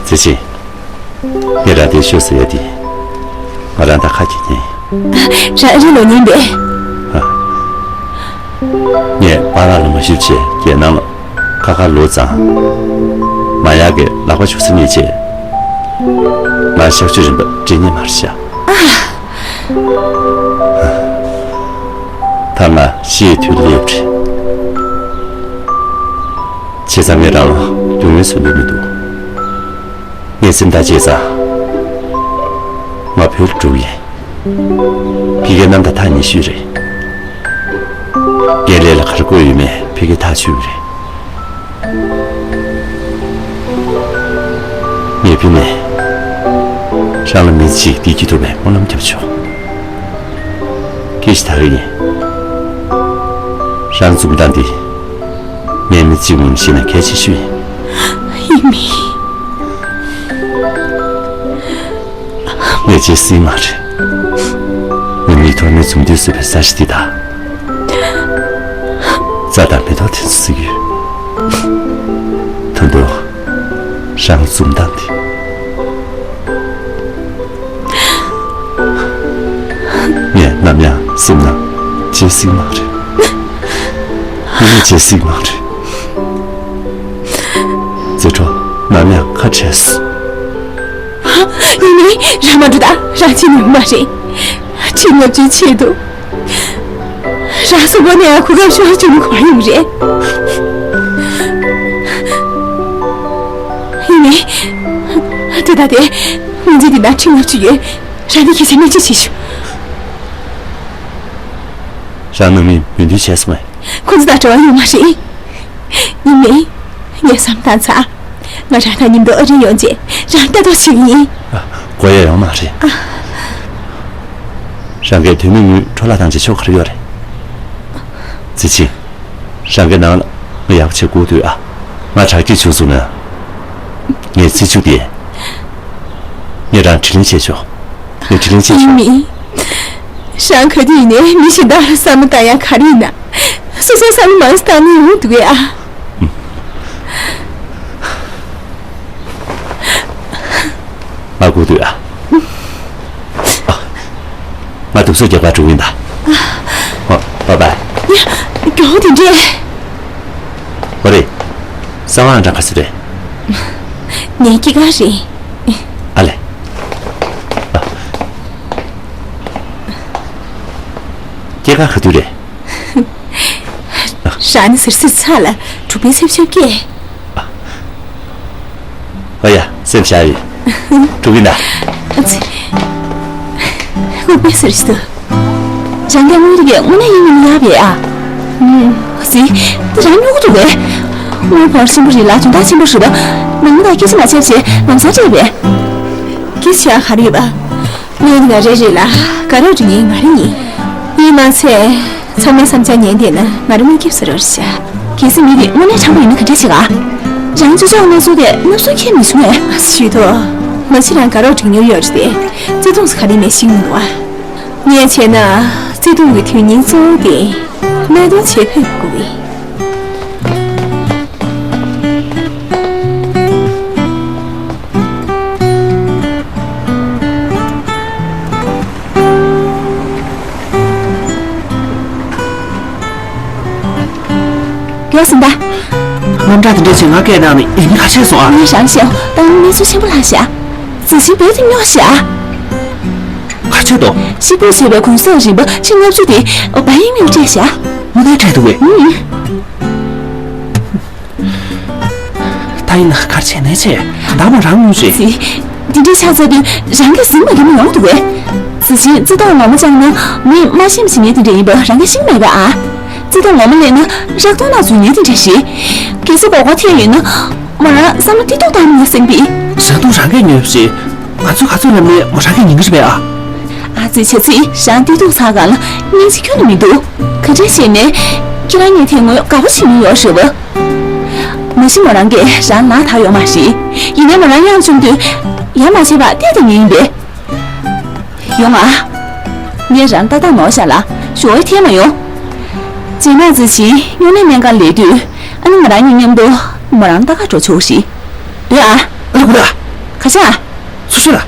ཙི་ཙི། ངས་རང་དེ་ཤོད་ཟེར་ཡ་དེ། ང་རང་ད་ཁ་གྱེས་ཉན། རང་རི་ལོ་ཉན་པས། ཨ། ངས་པཱ་ལགས་ལ་མ་ཞུས་བྱས་རྒྱལ་ནང་ལ་ཁ་ཁ་ལོ་ཙང་། མ་ཡག་གི་ལག་པ་འཇུ་ས་མེད་བྱས། ང་གཤག་བཅོས་རིམ་པ་འགྲིག་ཉན་མ་རེད་ཤག་ད་ང་ཤི་ཡའི་དུས་སླེབས་རེད། བྱས་ཙང་ངས་རང་ལ་སྡུག་བསྔལ་བཟོ་འདོད་མི་འདུག་ངས་སེམས་ཐག་བཅད་ཙང་། ང་བོད་ལ་འགྲོ་གི་ཡིན། ཕ་གིའི་རྣམ་ཐར་ཐག་ཉེ་ཤོས་རེད། ངའི་ལས་ལ་ག་རེ་བཀོད་ཡོད་མེད་ཕ་གིས་ཐག་ཆོད་ཀྱི་རེད། ངས་ཕ་གི་ནས་རང་ལ་མི་ཚེ་གཅིག་བདེ་སྐྱིད་ཐོབ་པའི་སྨོན་ལམ་རྒྱབ་ཆོག་སྐད་ཆ་ད་རེ་ཡིན། རང་འཛུམ་མདངས་འདི་ངའི་མི་གཅིག་ངོམ་ཤེས་ན་གལ་ཆེ་ཤོས་ཡིན། ཡིན་མིན། ངས་བརྗེད་སྲིད་མ་རེད། ངས་མིག་ཐོག་ནས་འཛུམ་མདངས་བཟོས་པའི་ས་གཞི་འདི་དག་རྩྭ་དང་མེ་ཏོག་དེ་ཚོ་གཟིགས་ཡོད། ད་དུང་རང་འཛུམ་མདངས་འདི། ངས་ནམ་ཡང་སེམས་ནང་བརྗེད་སྲིད་མ་རེད། ངས་བརྗེད་སྲིད་མ་རེད། རྩེ་གྲོགས་ནམ་ཡང་ཁ་བྲལ་སོང་། ཡིན་ནའི་རང་མ་འགྲོ་ད། རང་ཅི་ནས་མ་རེད། ཁྲིད་ལྔ་བཅུའི་ཆེད་དུ། རང་སོ་པོ་ནས་གོ་སྐབས་ཤོར་བྱུང་གོ་ཡོང་རེད། ཡིན་ནའི། དེ་ད་དེ། སྔོན་རྗེས་འདི་ན་ཁྲིད་ལྔ་བཅུ་ཡོད། རང་ནས་ཁྱེད་ཚོས་སྨན་བཅོས་བྱེད་ཤོག་རང་ནང་མི་མོས་མཐུན་བྱས་སོང་ངས། ཁོ་ཚོ་དང་འབྲེལ་བ་ཡོད་མ་རེད། ཡིན་ནའི། ངས་བསམ་བཏང་ཚར། ང་རང་དང་མཉམ་དུ་ཨ་རི་ཡོང་རྗེས་རང་ལྟ་རྟོག་བྱེད་ཀྱི་ཡིན། དགོས་ཡ་ཡོད་མ་རེད། རང་གིས་དོན་མེད་ངུས་འཕྲོ་བརླག་བཏང་བྱས་ཆོག་ག་རེ་ཡོད་རེད། ཙི་ཅི། རང་གི་ནང་ལ་ང་ཡག་པོ་བྱས་སྒུག་སྡོད་ཨ། ང་དྲག་སྐྱེད་བྱུང་སོང་ན། ངས་རྩིས་ཆུ་དེ། ངས་རང་དྲིན་ལན་འཇལ་ཆོག་ངས་དྲིན་ལན་འཇལ་ཆོག་མི། རང་ག་དུས་ནས་མི་གཞན་དག་ལ་བསམ་བློ་བཏང་ཡ་ག་རེ་ཡིན་ན། སོ་སོའི་བསམ་བློ་མང་ཙམ་བཏང་ན་ཡོང་འདུག་གས་ཨ། ང་སྒུག་སྡོད་ཨ། ང་དུག་སོ་རྒྱག་པར་འགྲོ་གི་ཡིན་ད། ཨ། ཨ། བཱའི་བཱའི། ཡ། མགྱོགས་དེ་འདྲས། འོ་རེད། གསང་བའི་ཨང་གྲངས་ག་ཚོད་རེད། ངའི་སྐྱེས་སྐར་རེད། ཨ་ལས། ཨ། སྐྱེས་སྐར་ག་དུས་རེད། རང་ནི་ཟེར་ཟེར་ཚ་ལ་དྲུག་པའི་ཚེས་བཅོ་བརྒྱད། ཨ་ཡ། སེམས་བཞག་ཡོད། དྲུག་པའི་ཟླ། ཨ་ཙི། དགུ་པའི་ཟེར་ཞིག་ཏུ། རང་གི་དངུལ་རིགས་དངོས་གནས་ཡིན་མིན་ཡག་པས་ཨ། ཨུམ། ཟི། འདི་རང་སྨྱོ་གི་འདུག་གས། དངུལ་ཕོར་ཆེན་པོ་རེ་ལ་དོན་དག་ཆེན་པོ་རེད་པ། ནང་མི་དང་སྐད་ཆ་མ་བྱས་བྱས་ལམ་སང་སྤྲད་པས། སྐད་ཆ་ཡག་ག་རེ་ཡོད་པ། དངུལ་འདི་ང་རེ་རེད་ལ་དགའ་རབ་འགྲོ་མཁན་ང་རེ་ཡིན། ཡིན་མ་ཚད། ཚང་མས་བསམ་འཆར་ཉན་བསྡད་ན་ང་རང་མིག་ཁེབས་ཟེར་བ་རེད་ཤག་གལ་སྲིད་མི་དེ་དངོས་གནས་དྲང་པོ་ཡིན་ན་ག་འདྲ་བྱེད་ག་རང་ཅོ་ཅོག་གནས་ཚུལ་དེ་སྣ་ཚོགས་ཁྱེར་མི་སོང་ངས། ཞུས་ཏོ། མ་གཞི་རང་དགའ་རབ་འགྲིག་མྱོང་ཡོད་རེད་དེ། བརྩེ་དུང་ཟེར་ག་རེ་མེད་ཤེས་ཀྱི་མི་འདུག་ཨ། ངས་བྱས་ན། བརྩེ་དུང་གི་དོན་སྙིང་གཙོ་བོ་དེ། གནད་དོན་བྱེད་ཕོད་དགོས་ཀྱི། མགྱོགས་སོང་ད། རྔམ་སྐྲག་དེ་འདྲས་བྱས་ང་སྐད་བཏང་ནས་ཡིན་ཁ་ཤས་སོང་ཨ། ངས་རང་བཤད་ད་ཡིན་གནས་ཚུལ་ཆེན་པོ་ལྷག་ཤག་རྩི་ཤིང་བོད་དུ་སྨྱོ་ཤག་ཁ་ཆོད་དོ། ཤི་བོ་བྱས་པའི་གུང་སེང་རིན་པ་ཆིག་ལྔ་བཅུ་དེ་བ་ཡིན་མིན་སྤྲད་ཤག་དངུལ་ནས་སྤྲད་འདུག་གས། ཨུམ། ད་ཡིན་ན་གར་བྱས་ནས་བྱས། ད་མོ་རང་ངུས་རེད། ཙི། འདི་འདྲའི་ཆགས་ཚར་དུས་རང་གིས་ཟིན་མ་གི་མི་ཡོང་འདུག་གས། ཙི་ཅི་རྩི་ཏོག་ངོ་མ་བཅངས་ན་མི་མ་ཤེས་མ་ཤེས་ཉེས་དེ་འདྲ་ཡིན་པ་རང་གིས་ཤེས་མེད་པ་ཨ། རྩི་ཏོག་ངོ་མ་ལེན་ན་རག་ཏོག་ནག་ཚོའི་ཉེས་དེ་འདྲ་ཞིག་གལ་སྲིད་སྒོར་ཁ་ཐེབས་ཡོད་ན་མོ་རང་བསམ་བློ་ཏིག་ཏོག་བཏང་མི་སེམས་པའི། རག་ཏོག་རང་གིས་ཉོས་པ་རེད། ང་ཚོས་ག་ཚོད་ལབ་ནའི་མོ་རང་གིས་ཉན་གི་རེད་པས་ཨ། ཨ་ཙི་ཆ་ཙི་རང་ཏིག་ཏོག་ཚ་གང་ལ་སྙིང་རྗེ་ཁྱོན་ནས་མི་འདུག་ག་འདྲས་བྱས་ནས་ཁྱེད་རང་གཉིས་དེ་སྔོན་དགའ་པོ་བྱེད་མྱོང་ཡོད་རེད་པ། མ་གཞི་མོ་རང་གིས་རང་ལག་ཐག་ཡོད་མ་རེད། ཡིན་ནའི་མོ་རང་དབྱངས་བཅུག་དུས་ཡ་མ་བྱས་པ་བལྟས་བསྡད་ངེས་ཡིན་པས། ཡོང་ང་། ངས་རང་ཏག་ཏག་ནོར་བཞག་ལ་ཞུ་བ་ཐེངས་མ་ཡོང་། རྗེས་མ་ཙི་ཅི་སྨྱུང་གནས་སྨན་ཁང་སླེབས་དུས་ཨ་ནི་ང་རང་གཉིས་མཉམ་དུ་མོ་རང་ལྟ་ག་འགྲོ་ཆོག་ཞིག་སྡོད་ཨ། ཨ་ལ་གུ་ལ། ག་ཆ། སུ་ཞུ་ལ།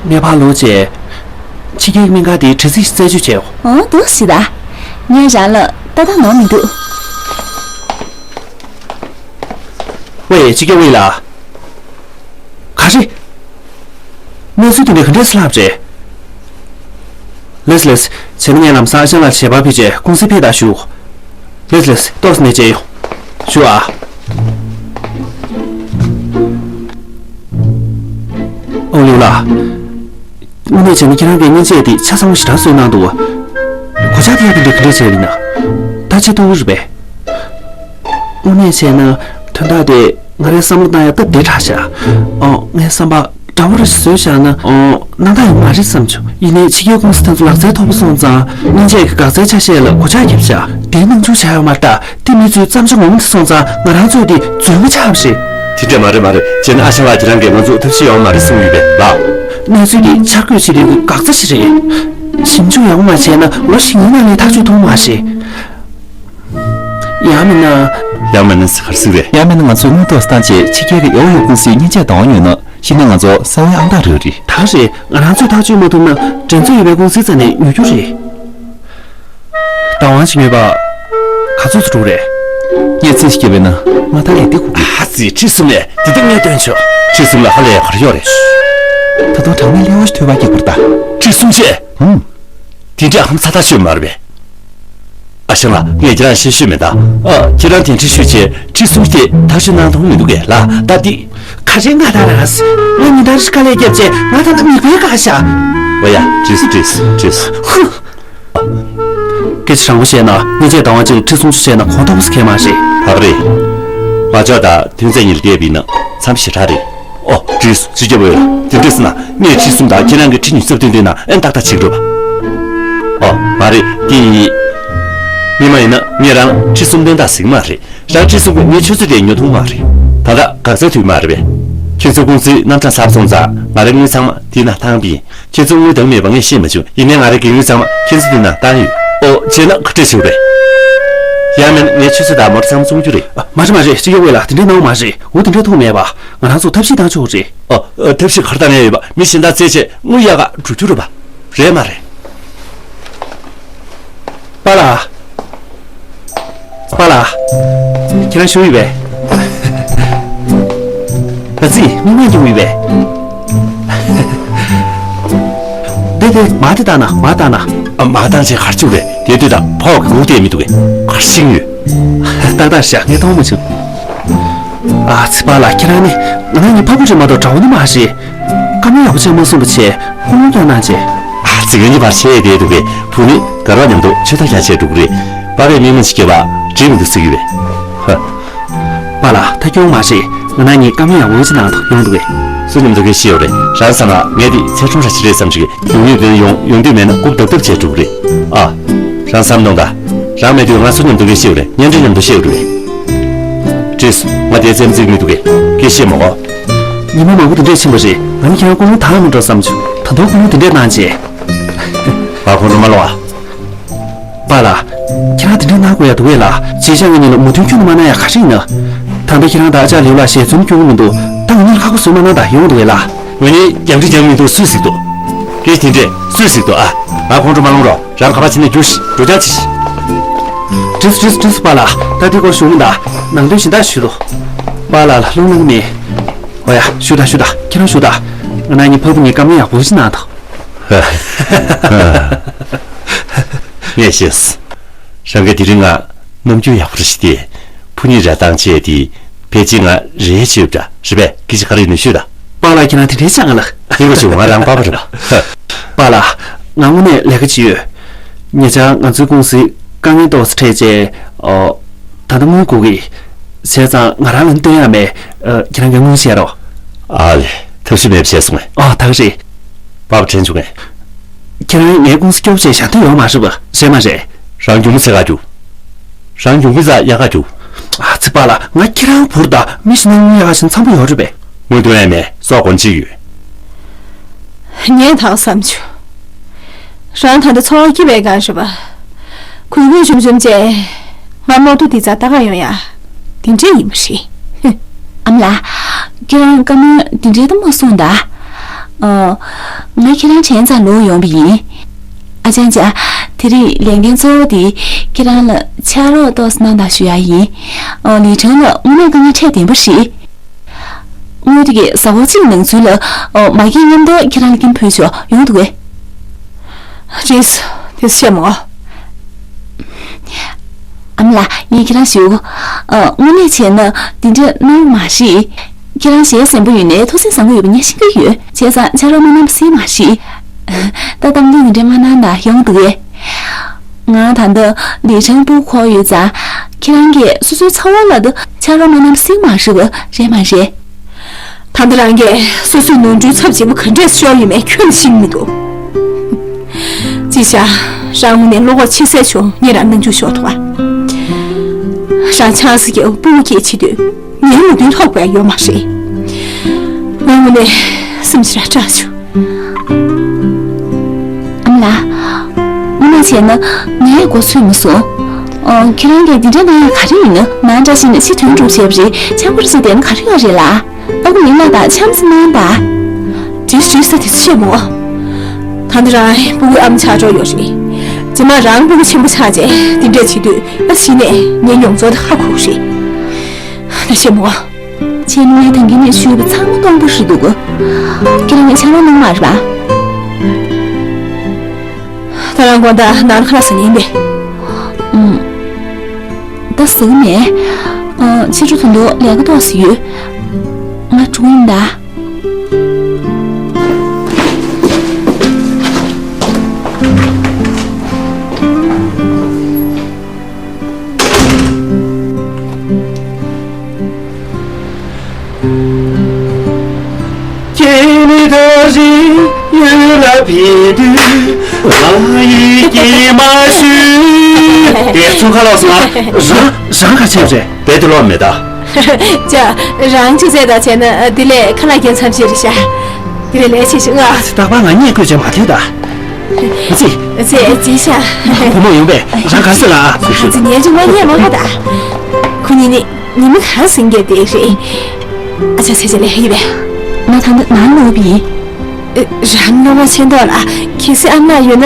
ངས་ཕར་ལོག་བྱས། ཕྱི་རྒྱལ་གྱི་སྨན་ཁང་དེའི་དྲི་རྩད་ཞིག་རྩད་གཅོད་བྱས་ཡོང་། འོ་འདུག་སེ་ད། ངས་རང་ལ་ཏག་ཏག་ནོར་མི་འདུག་ཝེ་ཕྱི་རྒྱལ་ཝེ་ལ། ག་རེ། གནས་ཚུལ་དེ་འདྲ་ག་འདྲས་སེ་ལྷག་པ་རེད། ལེས་ལེས། བྱས་ན་ངས་ལམ་སང་ཨ་ཞང་ལགས་ཞལ་པར་ཕུལ་བྱས་ཀུང་སི་ཕེབས་དང་ཞུ། ལེས་ལེས། ཏོག་ཙམ་ནས་བྱས་ཡོང་། ཞུ་ཨ། ཨོ་ལེའུ་ལགས། དངོས་གནས་བྱས་ན་ཁྱེད་རང་གིས་མཉེན་ཆས་དེ་ཆ་ཚང་པོ་ཞེ་དྲག་བཟོས་གནང་འདུག་གོད་ཆག་དེ་ཡང་དེ་འདྲ་ག་འདྲས་བྱས་ཡིན་ན། ད་ཅི་ཐུབ་རེད་པས། དངོས་གནས་བྱས་ན་དོན་དག་དེ་ང་རའི་བསམ་བློ་བཏང་ཡ་སྟབས་བདེ་དྲགས་ཤག་ཨོ་ངའི་བསམ་པ། འདྲ་བོ་རེ་བཟོས་བཞག་ན། ཨོ། སྣང་དག་ཡོད་མ་རེད་བསམ་བྱུང་། ཡིན་ནའི་ཕྱི་རྒྱལ་ཀུང་སི་དེ་ཚོ་ལག་རྩལ་མཐོ་པོ་སོང་ཙང་མཉེན་ཆས་ཀྱི་འགག་རྩའི་ཆ་ཤས་ལ་གོད་ཆག་བརྒྱབ་བཞག་དེའི་སྣང་ཆུང་བྱ་ཡོད་མ་རེད་ད། དེ་མི་ཚོའི་བརྩམས་བྱ་ངོམ་དེ་སོང་ཙང་ང་རང་ཚོས་དེ་འཛོལ་མ་ཆགས་པ་རེད། དེ་འདྲ་མ་རེད་མ་རེད། བྱས་ན་ཨ་ཞང་ལགས་ཁྱེད་རང་གིས་ང་ཚོ་ཐབས་ཤེས་ཡོད་མ་རེད་གསུངས་ཡོད་པས་ལགས། གནས་ཚུལ་འདི་འཆར་འགོད་བྱེད་རིང་གི་འགག་རྩ་ཞིག་རེད། ཞིབ་འཇུག་ཡག་པོ་མ་བྱས་ན་ལོ་བཞི་ནང་ལ་ཐག་གཅོད་ཐུབ་མ་རེད། ཡང་མིན་ན། ཡང་མིན་ན་ག་རེ་ཟེར་གི་རེད། ཡང་མིན་ན་ང་ཚོས་དངུལ་ཏོག་ཙམ་བཏང་བྱས་ཕྱི་རྒྱལ་གྱི་ཨེ་ཝོ་ཡོ་ཀུང་སིའི་མཉེན་ཆས་འདང་བ་ཉོས་ན་གཞི་ནས་ང་ཚོ་གསང་བའི་ཨང་རྟགས་རག་གི་རེད། ད་རེད། ང་རང་ཚོས་ཐག་གཅོད་མ་ཐུབ་ན་འགྲན་རྩོད་ཡོད་པའི་ཀུང་སིའི་རྩ་ནས་ཉོ་རྒྱུ་རེད། བདག་དབང་ཅིག་ཡོད་པ། ག་ཚོད་ཙམ་འགྲོ་གི་རེད། ངས་རྩིས་ཤིག་བརྒྱབ་པ་ཡིན་ན་མ་མཐའ་ལས་འདི་ཁུག་གི་ཨ་ཙི། ཁྲི་གསུམ་ལས་འདི་ལྟ་ངས་སྟོན་ཆོག་ཁྲི་གསུམ་ལ་ཧ་ལས་ག་རེ་ཡོད་རེད། ད་དུང་གྲངས་མེད་ལེའུ་ཞིག་ཐོས་པ་སྐྱེ་དགོས་ད། ཁྲི་གསུམ་བྱས། ཧུམ། དེ་འདྲ་ཧམ་ཚ་ཐག་ཆོད་མ་རེད་པས། ཨ་ཞང་ལགས། ངས་ཁྱེད་རང་བཤད་ཤོད་མེད་ད། ཨ། ཁྱེད་རང་དེ་འདྲ་ཤོད་བྱས་ཁྲི་གསུམ་དེ་ཐག་གཅོད་གནང་ཐུབ་མི་འདུག་གས་ལགས། ད་འདི། ག་རེ་ང་ད་རང་སི། ང་ཉིན་ལྟར་ཞིག་དཀའ་ལས་བརྒྱབ་བྱས་ང་ད་ལྟ་མིག་དཔེ་བཀག་བཞག་འོ་ཡ། བྲིས་སོ་བྲིས་སོ་བྲིས་སོ། ཧུ། སྐད་ཆ་དྲང་པོ་བཤད་ན་མཉེན་ཆས་འདང་བ་གཅིག་ལ་ཁྲི་སུམ་ཅུ་བྱས་ན་གོང་མཐོ་པོ་ཟེར་མཁན་མ་རེད། ད་ག་རེད། མ་འཇོག་དང་ཐོན་རྫས་གཉིས་ལ་བལྟས་པ་ཡིན་ན་འཚམས་ཞེ་དྲག་རེད། ཨོ། བྲིས་སོ་ཅི་རྒྱབ་ཡོད་ལ་དེ་འདྲས་ཟེར་ན་ངས་ཁྲི་གསུམ་དང་ཁྱེད་རང་གིས་ཁྲི་ཉི་ཤུ་རྩ་བདུན་བཏོན་ན་ཨེ་ཏག་ཏག་བྱེད་ཀྱི་རེད་པ། ཨོ། མ་རེད་དེ། མི་མ་ཡིན་ན་ངས་རང་ཁྲི་གསུམ་བཏོན་ད་ཟེར་གྱི་མ་རེད། རང་ཁྲི་གསུམ་གྱིས་ངའི་ཆུ་ཚོད་དེ་ཉོ་ཐུབ་མ་རེད། ད་ལྟ་འགག་རྩའི་དུས་མ་རེད་པས། ཁྱེད་ཚོའི་ཀུང་སིའི་རྣམ་གྲངས་གསར་པ་སོང་ཙང་ང་རའི་དངུལ་ཚང་མ་དེའི་ནང་བཏང་པ་ཡིན། ཁྱེད་ཚོ་དངུལ་འདང་མེད་པ་ངས་ཤེས་མ་བྱུང་། ཡིན་ནའི་ང་རའི་སྒེར་དངུལ་ཚང་མ་ཁྱེད་ཚོ་དེའི་ནང་བཏང་ཡོད། ཨོ། བྱས་ན་ག་འདྲས་བྱེད་དགོས་རེད། ཡང་མིན་ངའི་ཆུ་ཚོད་དང་མོ་ཊ་ཚང་མ་བཙོང་རྒྱུ་རེད། མ་རེད་མ་རེད། སྤྱི་ཁྱབ་ཝེ་ལགས། དེ་འདྲས་གནང་མ་རེད། འོ། དེ་འདྲས་ཐུག་མེད་པ། ང་རང་ཚོ་ཐབས་ཤེས་བཏང་ཆོག་གི་རེད། ཨོ། ཨོ། ཐབས་ཤེས་ག་རེ་བཏང་ཡ་ཡོད་པ། མི་གཞན་དག་བཙལ་བྱས་དངུལ་ཡག་ག་འགྲོ་རྒྱུ་རེད་པ། རེད་མ་རེད། པཱ་ལགས། པཱ་ལགས། ཁྱེད་རང་བཞུགས་ཡོད་པས། ཨ་ཙི། མིག་དམར་རྒྱུག་ཡོད་པས། དེ་དེ་མར་དེ་བཏང་ན་མར་བཏང་ན། ཨ། མར་བཏང་བྱས་ག་རེ་བྱེད་དགོས་རེད། དེ་དུས་ད་ཕོག་གི་འུ་དེ་མི་འདུག་གས། ག་རེ་ཤེས་ཀྱི་ཡོད། ཏག་ཏག་བཞག་ངས་མཐོང་མ་བྱུང་། ཨ་ཙི། པཱ་ལགས། ཁྱེད་རང་ནི་ང་རང་གི་ཕ་བུ་རེད་མ་གཏོགས་དགྲ་བོ་ནི་མ་རེད། བཀའ་མོལ་ཡག་པོ་བྱས་མ་གསུངས་པ་བྱས་ཧུར་ལུག་ཀྱང་གནང་བྱས། ཨ་ཙི། ངེད་གཉིས་བར་ཆད་བསྡད་འདུག་གས། བུ་ནི་དགའ་རོགས་མཉམ་དུ་ཆོས་ཐག་རྒྱག་བྱས་འགྲོ་གི་རེད། པཱ་ལགས་མིག་དམར་ཅིག་བརྒྱབ་པ་འགྲིག་མི་འདུག་ཟེར་གྱི་ཡོད་པས། ཧ། པཱ་ལགས། ད་སྐྱོན་མ་རེད། ང་རང་གཉིས་བཀའ་མོལ་ཡག་པོ་ཅིག་གནང་དང་། ཡོང་འདུག་གས། སུ་མཉམ་དུ་སྐད་བཤད་ཡོད་རེད། རང་བསམ་ན་ངས་འདི་ཚེ་ཁྲོམ་ར་ཞིག་རེད་བསམ་གྱི། ཡོང་ཡོང་དུས་ཡོང་། ཡོང་དུས་མེད་ན་རྐུབ་རྡབ་རྡབ་བྱས་འགྲོ་གི་རེད། ཨ། རང་བསམ་གནང་དང་། རང་མེད་དུས་ང་སུ་མཉམ་དུ་སྐད་བཤད་ཡོད་རེད། གཉེན་འཕྲད་མཉམ་དུ་བཤད་ཡོད་རེད། བྲིས། ང་དེ་སེམས་ཚིག་མི་འདུག་གས། སྐད་བཤད་མ་དགོས། ཉི་མ་མང་པོ་དེ་འདྲས་ཕྱིན་པ་རེད། ང་ནི་ཁྱེད་རང་སྐུ་ངོ་དང་མི་འགྲོ་བསམ་བྱུང་། ད་དུང་སྐུ་ངོ་དེ་འདྲས་གནང་བྱས། ང་ཁོང་ཁྲོ་མ་ལངས་ཨ། པཱ་ལགས། ཁྱེད་རང་དེ་འདྲས་གནང་དགོས་ཡ་འདུག་གས་ལགས། གཅིག་བྱས་ང་གཉིས་ལ་མོས་མཐུན་ཁྱོན་ནས་མ་གནང་ཡ་ག་རེ་ཡིན་ན། ད་ལྟ་ཁྱེད་རང་དང་ཨ་ཅག་ལིའུ་ལགས་ཞལ་འཛོམས་སྐྱོན་གྱི་མི་འདུག་ད་ང་གཉིས་ལ་ཁག་པོ་བཟོས་མ་གནང་དང་། ཡོང་འདུག་གས་ལགས། ངས་ནི་རྒྱང་འདྲི་རྒྱག་མི་འདུག་སུས་ཟེར་འདུག་སྐད་དེ་འདྲས་སུས་ཟེར་འདུག་ཨ། ང་ཁོང་ཁྲོ་མ་ལངས་རོགས། རང་ག་པར་ཕྱིན་ནས་རྒྱུགས་ཤིག་འགྲོ་རྐྱང་བྱེད་ཤིག་བྲིས་སོ། བྲིས་སོ། བྲིས་སོ་པཱ་ལགས། ད་འདི་སྐོར་ཞུ་མི་གདའ། ནང་དོན་གཞན་དག་ཞུ་དོ། པཱ་ལགས་ལ་རླུང་ལངས་མེད། འོ་ཡ། བཞུགས་དང་བཞུགས་དང་། ཁྱེད་རང་བཞུགས་དང་། ང་རང་གཉིས་ཕ་བུ་གཉིས་བཀའ་མོལ་ཡག་པོ་ཞིག་གནང་དང་། ངས་ཤེས། རང་གིས་དེ་རིང་ང་རྣམ་འགྱུར་ཡག་པོ་རེ་ཞིག་སྟེར། ཕུ་ནི་ར་བཏང་བྱས་དེ་ཕལ་ཆེར་ང་རེ་བྱེད་འདྲ་རེད་པས། སྐད་ཆ་ག་རེ་ཡིན་ན་ཤོད་དང་། པཱ་ལགས་ཁྱེད་རང་དེ་འདྲའི་སྤྱང་ང་ལ། ཁྱེད་ཀྱིས་བྱུང་ང་རང་པ་ཕ་རེད་པ། པཱ་ལགས། ང་དངོས་གནས་ལས་ཀ་ཅིག་ཡོད། ཉེ་ཆར་ང་ཚོའི་ཀུང་སི་དཀའ་ངལ་ཏོག་ཙམ་འཕྲད་རྗེས། ཨོ། ད་ལྟ་དངུལ་དགོས་ཀྱི། བྱས་ཙང་ང་རང་ལ་བཏོན་ཡག་མེད། ཨ། ཁྱེད་རང་གིས་དངུལ་བཞེས་རོགས། ཨ་ལེ། ཐབས་ཤེས་མེད་པ་བྱས་སོང་ངས། ཨོ། ད་ག་རེད། པ་ཕ་དྲན་བྱུང་ངས། ཁྱེད་རང་ངའི་ཀུང་སི་སྐྱོ་པོ་བྱས་བཞག་འདོད་ཡོད་མ་རེད་པ། རེད་མ་རེད། རང་གྱོང་མོ་ཚད་ག་རྒྱུག་རང་གྱོང་མོ་ཚད་ཡག་ག་རྒྱུག་ཨ་ཙི་པཱ་ལགས། ང་ཁྱེད་རང་བུ་རེད་ད། མི་ཞིག་ནང་དངུལ་ཡག་ག་བྱས་ན་འཚམ་པོ་ཡོད་རེད་པས། དངུལ་འདོན་ཡ་མེད། སྲོག་དགོངས་གཅིག་ཡོད། ངས་ད་བསམ་བྱུང་། རང་ད་ལྟ་འཚོ་བ་སྐྱིད་པའི་སྒང་རེད་པ། གུས་གུས་ཞུམ་ཞུམ་བྱས། ང་རྨོག་རྡོ་འདི་རྩར་ལྟ་ག་ཡོང་ཡ། དེ་འདྲས་ཡིན་པ་རེད། ཨ་མ་ལགས། ཁྱེད་རང་བཀའ་མོལ་འདི་འདྲས་ད་མ་གསུངས་ད། ཨ། ང་ཁྱེད་རང་དྲན་ཙང་ལོག་ཡོང་བ་ཡིན། ཨ་ཅང་ཅང་། དེ་རིང་ལས་འགན་གཙོ་བོ་དེ་ཁྱེད་རང་ལ་ཕྱག་རོགས་ཏོག་ཙམ་གནང་དང་ཞུ་ཡ་ཡིན། ཨ། ལི་ཁྲང་ལ་དངོས་གནས་དཀའ་ངལ་འཕྲད་བདེན་པ་རེད། དངུལ་དེ་གས་གཟའ་འཁོར་གཅིག་གི་ནང་ཚུན་ལ། ཨ། མ་འགྱངས་མཉམ་དུ་ཁྱེད་རང་ལ་འགན་ཕུལ་ཆོག་ཡོང་འདུག་གས། རེད། དེ་བཤད་མོ། ཨ་མ་ལགས། ངས་ཁྱེད་རང་ཞུ། ཨ། དངོས་གནས་བྱས་ན་འདི་འདྲ་གནང་མ་རེད། ཁྱེད་རང་ཞལ་གཟན་པོ་ཡོད་ནའི་ཐུགས་སེམས་བཟང་པོ་ཡོད་པ་ངས་ཤེས་ཀྱི་ཡོད། བྱས་ཙང་ཕྱག་རོགས་མ་གནང་པ་སྲིད་མ་རེད། ད་གཏམ་གླེང་འདི་འདྲ་མ་གནང་ན་ཡོང་འདུག་གས། ང་ད་ལྟ་ལི་ཁྲང་སྤུ་གུ་འཁོར་ཡོད་ཙང་། ཁྱེད་རང་གིས་སོ་སོའི་ཚ་བ་ལ་ད་ཕྱག་རོགས་མ་གནང་པ་སྲིད་མ་རེད་པ། རེད་མ་རེད། ད་ལྟ་རང་གིས་སོ་སོའི་ནོར་འཁྲུལ་ཚབས་ཆེན་པོ་ག་འདྲས་ཤོར་ཡོད་མེད་ཁྱོན་ནས་ཤེས་ཀྱི་མི་འདུག་ཅི་བྱ། རང་ངོས་ནས་བློ་ཁོག་ཆེ་སའི་ཆུང་ངས་རང་སྣང་ཆུང་ཤོར་ཐུབ་པ། རང་ཆང་ས་ཀྱི་སྤུ་གུ་སྐྱེས་བྱེད་དུས་ངའི་མོས་མཐུན་ལྷོག་པ་ཡོད་མ་རེད། ངའི་ངོས་ནས་སེམས་ཤི་ར་སྐྲག་བྱུང་། ཨ་མ་ལགས། དངོས་གནས་བྱས་ན་ངས་མགོ་ཚོས་མ་སོང་། ཨོ། ཁྱེད་རང་གིས་འདི་འདྲ་གནང་ཡ་ག་རེ་ཡིན་ན། ནང་འདྲ་ཞིག་ནས་ཕྱི་དོན་སྒྲུབ་བྱས་པ་རེད། ཆང་ཁུར་ཅིག་བསྡད་ན་ག་རེ་ཡོད་རེད་ལགས། ཨ་ཁུ་མིང་ལགས་དང་འཆམ་ཙམ་གནང་དང་། དེ་ཞུས་ས་དེ་ཚོ་བཤད་མོ། ད་འདི་རང་སྤུ་གུའི་ཨ་མ་ཆགས་འགྲོ་ཡོད་རེད། རྗེས་མ་རང་སྤུ་གུ་ཆེན་པོ་ཆགས་རྗེས་འདི་འདྲས་བྱེད་དུས་ཨ་གཞི་ནས་ངའི་མྱོང་ཚོར་དེ་ཧ་གོ་གི་རེད། ད་བཤད་མོ། ཁྱེད་ནི་ངས་ད་གིན་ནས་ཞུས་པ་ཚང་མ་སྟོང་པ་རེད་འདུག་ཁྱེད་རང་ངས་ཆང་རག་གནང་མ་རེད་པ། ད་རང་དགོང་དག་ནང་ཁ་ལག་ཟ་ཉན་པས། ཨུམ། ད་ཟ་གི་མེད། ཨ། ཕྱི་དྲོ་ད་དུང་ལས་ཀ་ཏོག་ཙམ་ཡོད། ང་འགྲོ་གི་ཡིན་ད། ཁྱེད་ནི་ད་རེས་ཡུལ་ལ་ཕེབས་དུས་ང་ཡི་སྐྱེལ་མ་ཞུས། དེ་ཚོ་ཁ་ལོག་སོང་ང་། རང་རང་ག་ཆེབ་རེད། དེ་དུ་ལོག་མེད་ད། ཅག་རང་ཆུ་ཚད་དང་བྱས་ན་དེ་ལས་ཁ་ལག་རྒྱག་མཚམས་བཞག་རེད་ཤག་དེ་ལས་ལས་ཆེ་ཞིག་ཨ། རྟག་པར་ང་གཉིད་ཁུག་ཅིག་མ་ཐུབ་ད། ཙི། ཙི་ཙི་ཤ། བུ་མོ་ཡོང་པས་རང་ག་ཟེར་ལ་ཨ། ཙི་ཉན་ཅིག་མ་ཉན་མ་གོ་ད། ཁོ་གཉིས་ནི་ཉི་མ་གང་སེང་གེ་དེ་རེད། ཨ་ཅག་ཚེ་ཆེ་ལས་ཡོད་པས། ང་ད་ནི་ནང་ལོག་པ་ཡིན། རང་ལོ་མ་ཆེན་མདོག་ལ་གལ་སྲིད་ཨ་མ་ལགས་ཡོད་ན་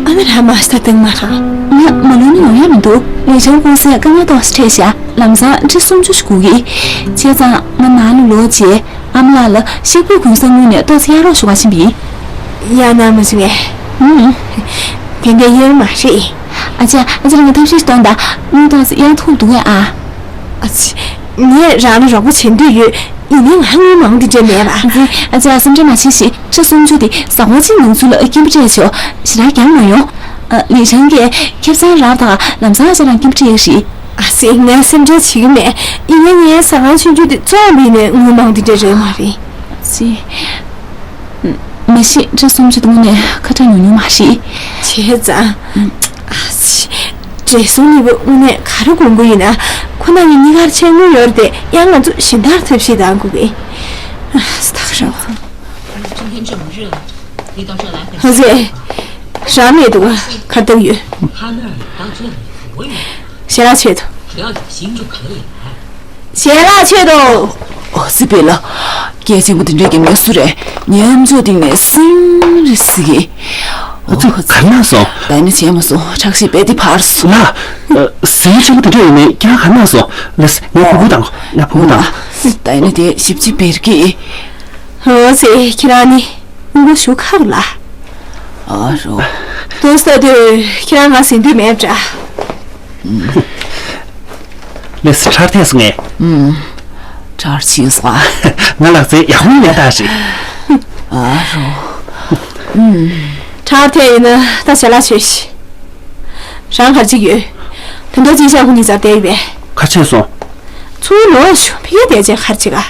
ཨ་མ་རང་མ་ཤི་ད་དང་མ་རང་། ང་མ་ལོ་ནི་ཡོང་ཡ་མི་འདུག་ལས་བྱང་ཀུང་སིའི་དཀའ་ངལ་ཏོག་ཙམ་འཕྲད་ཤག་ལམ་སང་ཁྲི་སུམ་ཅུ་ཞིག་སྒུག་གི། བྱས་ཙང་ང་ནང་ལ་ལོག་རྗེས་ཨ་མ་ལགས་ལ་གཤེགས་པའི་མགོན་པོའི་ངོས་ནས་ཏོག་ཙམ་གཡར་རོགས་ཞུ་བ་ཕྱིན་པ་ཡིན། གཡར་གནང་མ་བྱུང་ངས། ཧུམ། དེ་འདྲ་ཡོད་མ་རེད། ཨ་ཅག་ཨ་ཅག་ལ་ང་ཐབས་ཤེས་ཤིག་གཏོང་དང་། དངུལ་ཏོག་ཙམ་གཡར་ཐུབ་འདུག་གས་ཨ། ཨ་ཙི། ངས་རང་ལ་རོགས་པ་བྱེད་འདོད་ཡོད། ཡིན་ནའི་ང་དངུལ་མང་དེ་འདྲ་མེད་པ། ཨ་ཙི། ཨ་ཅག་སེམས་ཁྲལ་མ་བྱེད་ཤིག་ཁྲི་སུམ་ཅུ་དེ་ཟ་ཁང་གཅིག་ནང་ཚུད་ལ་སྐྱིན་པ་སྤྲད་ཆོག་ཞེ་དྲག་རྒྱག་མ་ཡོང་། ཨ། ལི་ཆང་གིས་ཁེ་བཟང་རག་དང་ལམ་སང་ཨ་ཅག་རང་སྐྱིན་པ་སྤྲད་ཡོད་རེད། ཨ་ཙི། ངས་སེམས་ཁྲལ་བྱེད་ཀྱི་མེད། ཡིན་ནའི་ངའི་ཟ་ཁང་ཆུང་ཆུང་དེ་བཙོང་བ་ཡིན་ནའི་དངུལ་མང་དེ་འདྲ་རག་མ་རེད། ཨ་ཙི། མ་གཞི་ཁྲི་སུམ་ཅུ་དེ་དངོས་གནས་ཁ་གྲངས་ཉུང་ཉུང་མ་རེད། བྱས་ཙང་། ཨ་ཙི། བགྲེས་སོང་གཉིས་པོ་དངོས་གནས་ག་རེ་དགོས་མཁོ་ཡིན་ན། ཁོ་ན་ཡིན་གཉིས་ཀར་ཆད་དངུལ་ཡོད་རེད་དེ་ཡང་ང་ཚོ་གཞན་དག་ཐབས་ཤེས་གཏང་དགོས་ཀྱི། ཨ་ཙི། ད་ག་རང་། ཧ་ཟེ། རང་མེད་འདུག་ག་གར་བཏང་ཡོད། ཞལ་ལག་མཆོད་དོ། ཞལ་ལག་མཆོད་དོ། ཨོ་སི་པེ་ལ། སྐད་ཆེན་པོ་དེ་འདྲས་ཀྱི་མི་སུ་རེད། ཉམས་ཆོག་སྟེང་ནས་སིང་རེ་སི་གི། ཨོ་ཙི། གར་ན་སོང་། ད་ནི་བྱས་མ་སོང་། ཁྲག་ཤེད་རྦད་དེ་འཕར་སོང་། ལ། སིང་ཆེན་པོ་དེ་འདྲས་ཡིན་ནས་ཀྱང་གར་ན་སོང་། ལ་སི། ངས་ཕུ་གུ་དང་ང་ཕུ་གུ་དང་། ད་ནི་དེ་ཞིབ་ཅིག་བེར་གི། ཨོ་ཙི། ཁྱེད་རང་ནི། དངུལ་ཞུ་ཁག་ལ། ཨ་རོ། དུས་ད་དུས་ཁྱེད་རང་ང་ཟིན་དུས་མེད་འདྲ། ལེས་ཁྲར་ཐེག་སོང་ངས། ཨུམ། ཁྲར་ཕྱིན་སོང་ཨ། ང་ལག་རྩལ་ཡག་མོ་མེད་ད་ཞིག་ཨ་རོ། ཨུམ། ཁྲར་ཐེག་ཡིན་ན་ད་ཞལ་ལག་མཆོད་ཤིག་རང་གར་ཅིག་ཡོད། དོན་དག་ཅིག་བྱ་ཁོ་གཉིས་ཚར་བསྡད་ཡོད་པས། གར་ཕྱིན་སོང་། ཚུར་ལོག་ཤོག་ཕ་གིར་བསྡད་བྱས་གར་ཅིག་ཨ།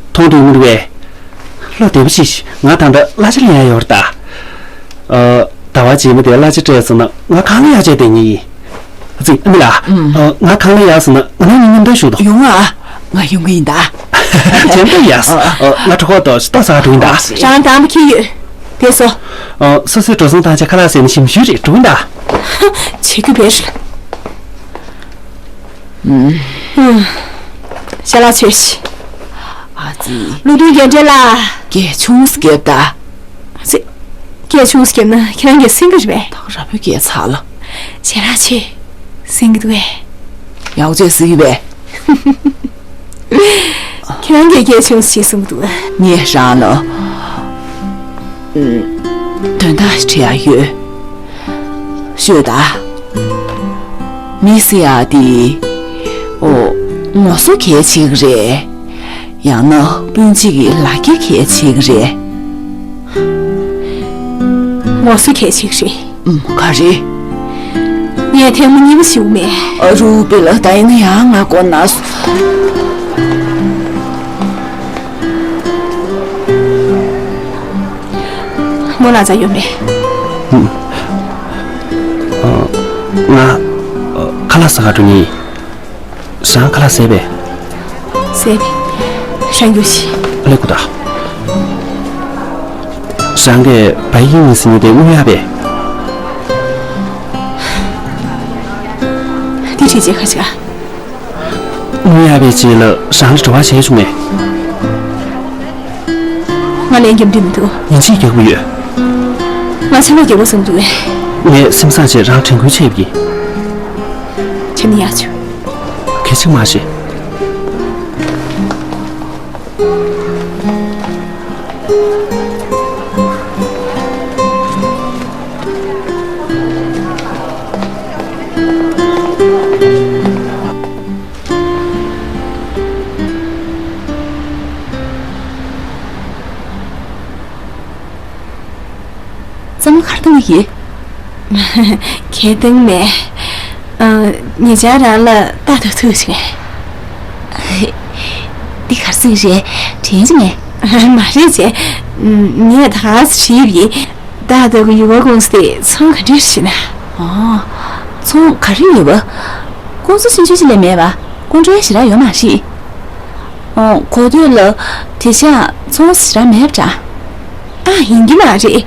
མཐོང་དུ་མི་འདུག་པས། བློ་བདེ་པོ་བྱེད་ཤིག་ང་ད་ལྟ་གླ་ཆ་ལེན་ཡ་ཡོད་རེད་ད། ཨ། ཟླ་བ་རྗེས་མ་དེར་གླ་ཆ་སྤྲད་སོང་ན་ང་ཁང་གླ་ཡག་བྱས་བསྡད་ངེས་ཡིན། ཙི། ཨ་མི་ལགས། ཨུམ། ཨ། ང་ཁང་གླ་ཡག་སོང་ན་ང་རང་གཉིས་མཉམ་དུ་བཞུགས་དང་། ཡོང་ཨ། ང་ཡོང་གི་ཡིན་ད། ཇན་ཏ་ཡག་སོང་། ཨ། ང་གྲོད་ཁོག་ལྟོགས་ཤིག་ལྟོགས་ཟ་འགྲོ་ཡིན་ད། རང་དང་པོ་ཁྱེར་ཡོད། དེ་སོ། ཨ། སོ་སོའི་འགྲོ་སོང་བཏང་བྱས་ཁ་ལག་ཟས་ནས་ཞིམ་ཤོས་རེད་འགྲོ་ཡིན་ད། བྱེད་རྒྱུ་བེར། ཞལ་ལག་མཆོད་ཤིག་ཨ་ཙི། བློ་མཐུན་རྒན་གྲས་ལགས། སྐད་ཆུང་ཙམ་བརྒྱབ་ད། ཨ་ཙི། སྐད་ཆུང་ཙམ་བརྒྱབ་ན་ཁྱེད་རང་གིས་གསན་གྱི་རེད་པས། ད་ག་ར་བོད་སྐད་ཚར་ལ། ཞལ་ལག་མཆོད། གསན་གྱི་འདུག་གས། ཡག་བྱས་གཟིགས་པས། ཁྱེད་རང་གིས་སྐད་ཆུང་ཙམ་གསུང་གི་འདུག་ངས་རང་ལ། ཨུམ། དོན་དག་ཞིག་དྲི་ཡག་ཡོད། ཤོད་ད། མི་ཟེར་ཡག་དེ། ཨོ། ངོ་སོ་གལ་ཆེ་གི་རེད། ཡང་ན་སྤུན་མཆེད་ཀྱི་ལ་རྒྱ་གལ་ཆེ་གི་རེད། ངོ་སོ་གལ་ཆེ་གི་རེད། ཨུམ། ག་རེ། ངས་ཐལ་མོ་གཉིས་པ་ཞིག་མེད། ཨ་རུ་པེ་ལ་ད་ཡིན་ན་ཡང་ང་མགོ་ན་སོང་། ཁོང་ལ་ཙག་ཡོད་རེད། ང་ཁ་ལག་ཟ་ག་འགྲོ་ནི། རང་ཁ་ལག་ཟས་པས། ཟས་པས། རང་རྒྱུགས་ཤིག་ལེགས་པོ་ད། རང་གིས་བའི་ཡིན་ཟིན་ནི་དེ་དངུལ་ཡག་པས། དེ་བྲིས་རྗེས་ཁ་ཅིག་ཨ། དངུལ་ཡག་པའི་རྗེས་ལ་རང་ལ་བྲེལ་བ་བྱས་བྱུང་མེད། ང་ལན་རྒྱབ་འདོད་མི་འདུག་ཡིན་གཅིག་རྒྱག་གི་ཡོད། ང་ཚང་མས་རྒྱབ་པ་བསམ་འདུག་གས། ངས་སེམས་བཟང་བྱས་རང་དྲན་སྐུལ་བྱས་པ་ཡིན། བྱས་ན་ཡག་བྱུང་། གལ་ཆེན་མ་རེད། བསམ་བློ་ག་རེ་གཏོང་གི་ཡོད། གལ་གཏོང་མེད། ཨ། ཉེ་ཆར་རང་ལ་རྟ་ཐུག་ཐུག་བྱུང་ངས། འདི་ག་རེ་ཟེར་གི་རེད། དྲན་བྱུང་ངས། མ་རེད་ཅེ། ངས་ད་ག་ཟེ་དྲིས་པ་ཡིན། རྟ་ཐུག་གི་ཡུལ་སྐོར་ཀུང་སི་དེ་ཚོང་ག་འདྲ་ཞིག་ན། ཨོ། ཚོང་ག་རེ་ཡོད་པ། ཀུང་སི་ཆུང་ཆུང་ཞིག་ལས་མེད་པ། ཀུང་ཀྲོའི་ཞེ་དྲག་ཡོད་མ་རེད། ཨོ། གོ་ཐོས་ལ་དེ་ཤ་ཚོང་ཞེ་དྲག་མེད་པ་འདྲ། ཨ། ཡིན་གྱི་མ་རེད།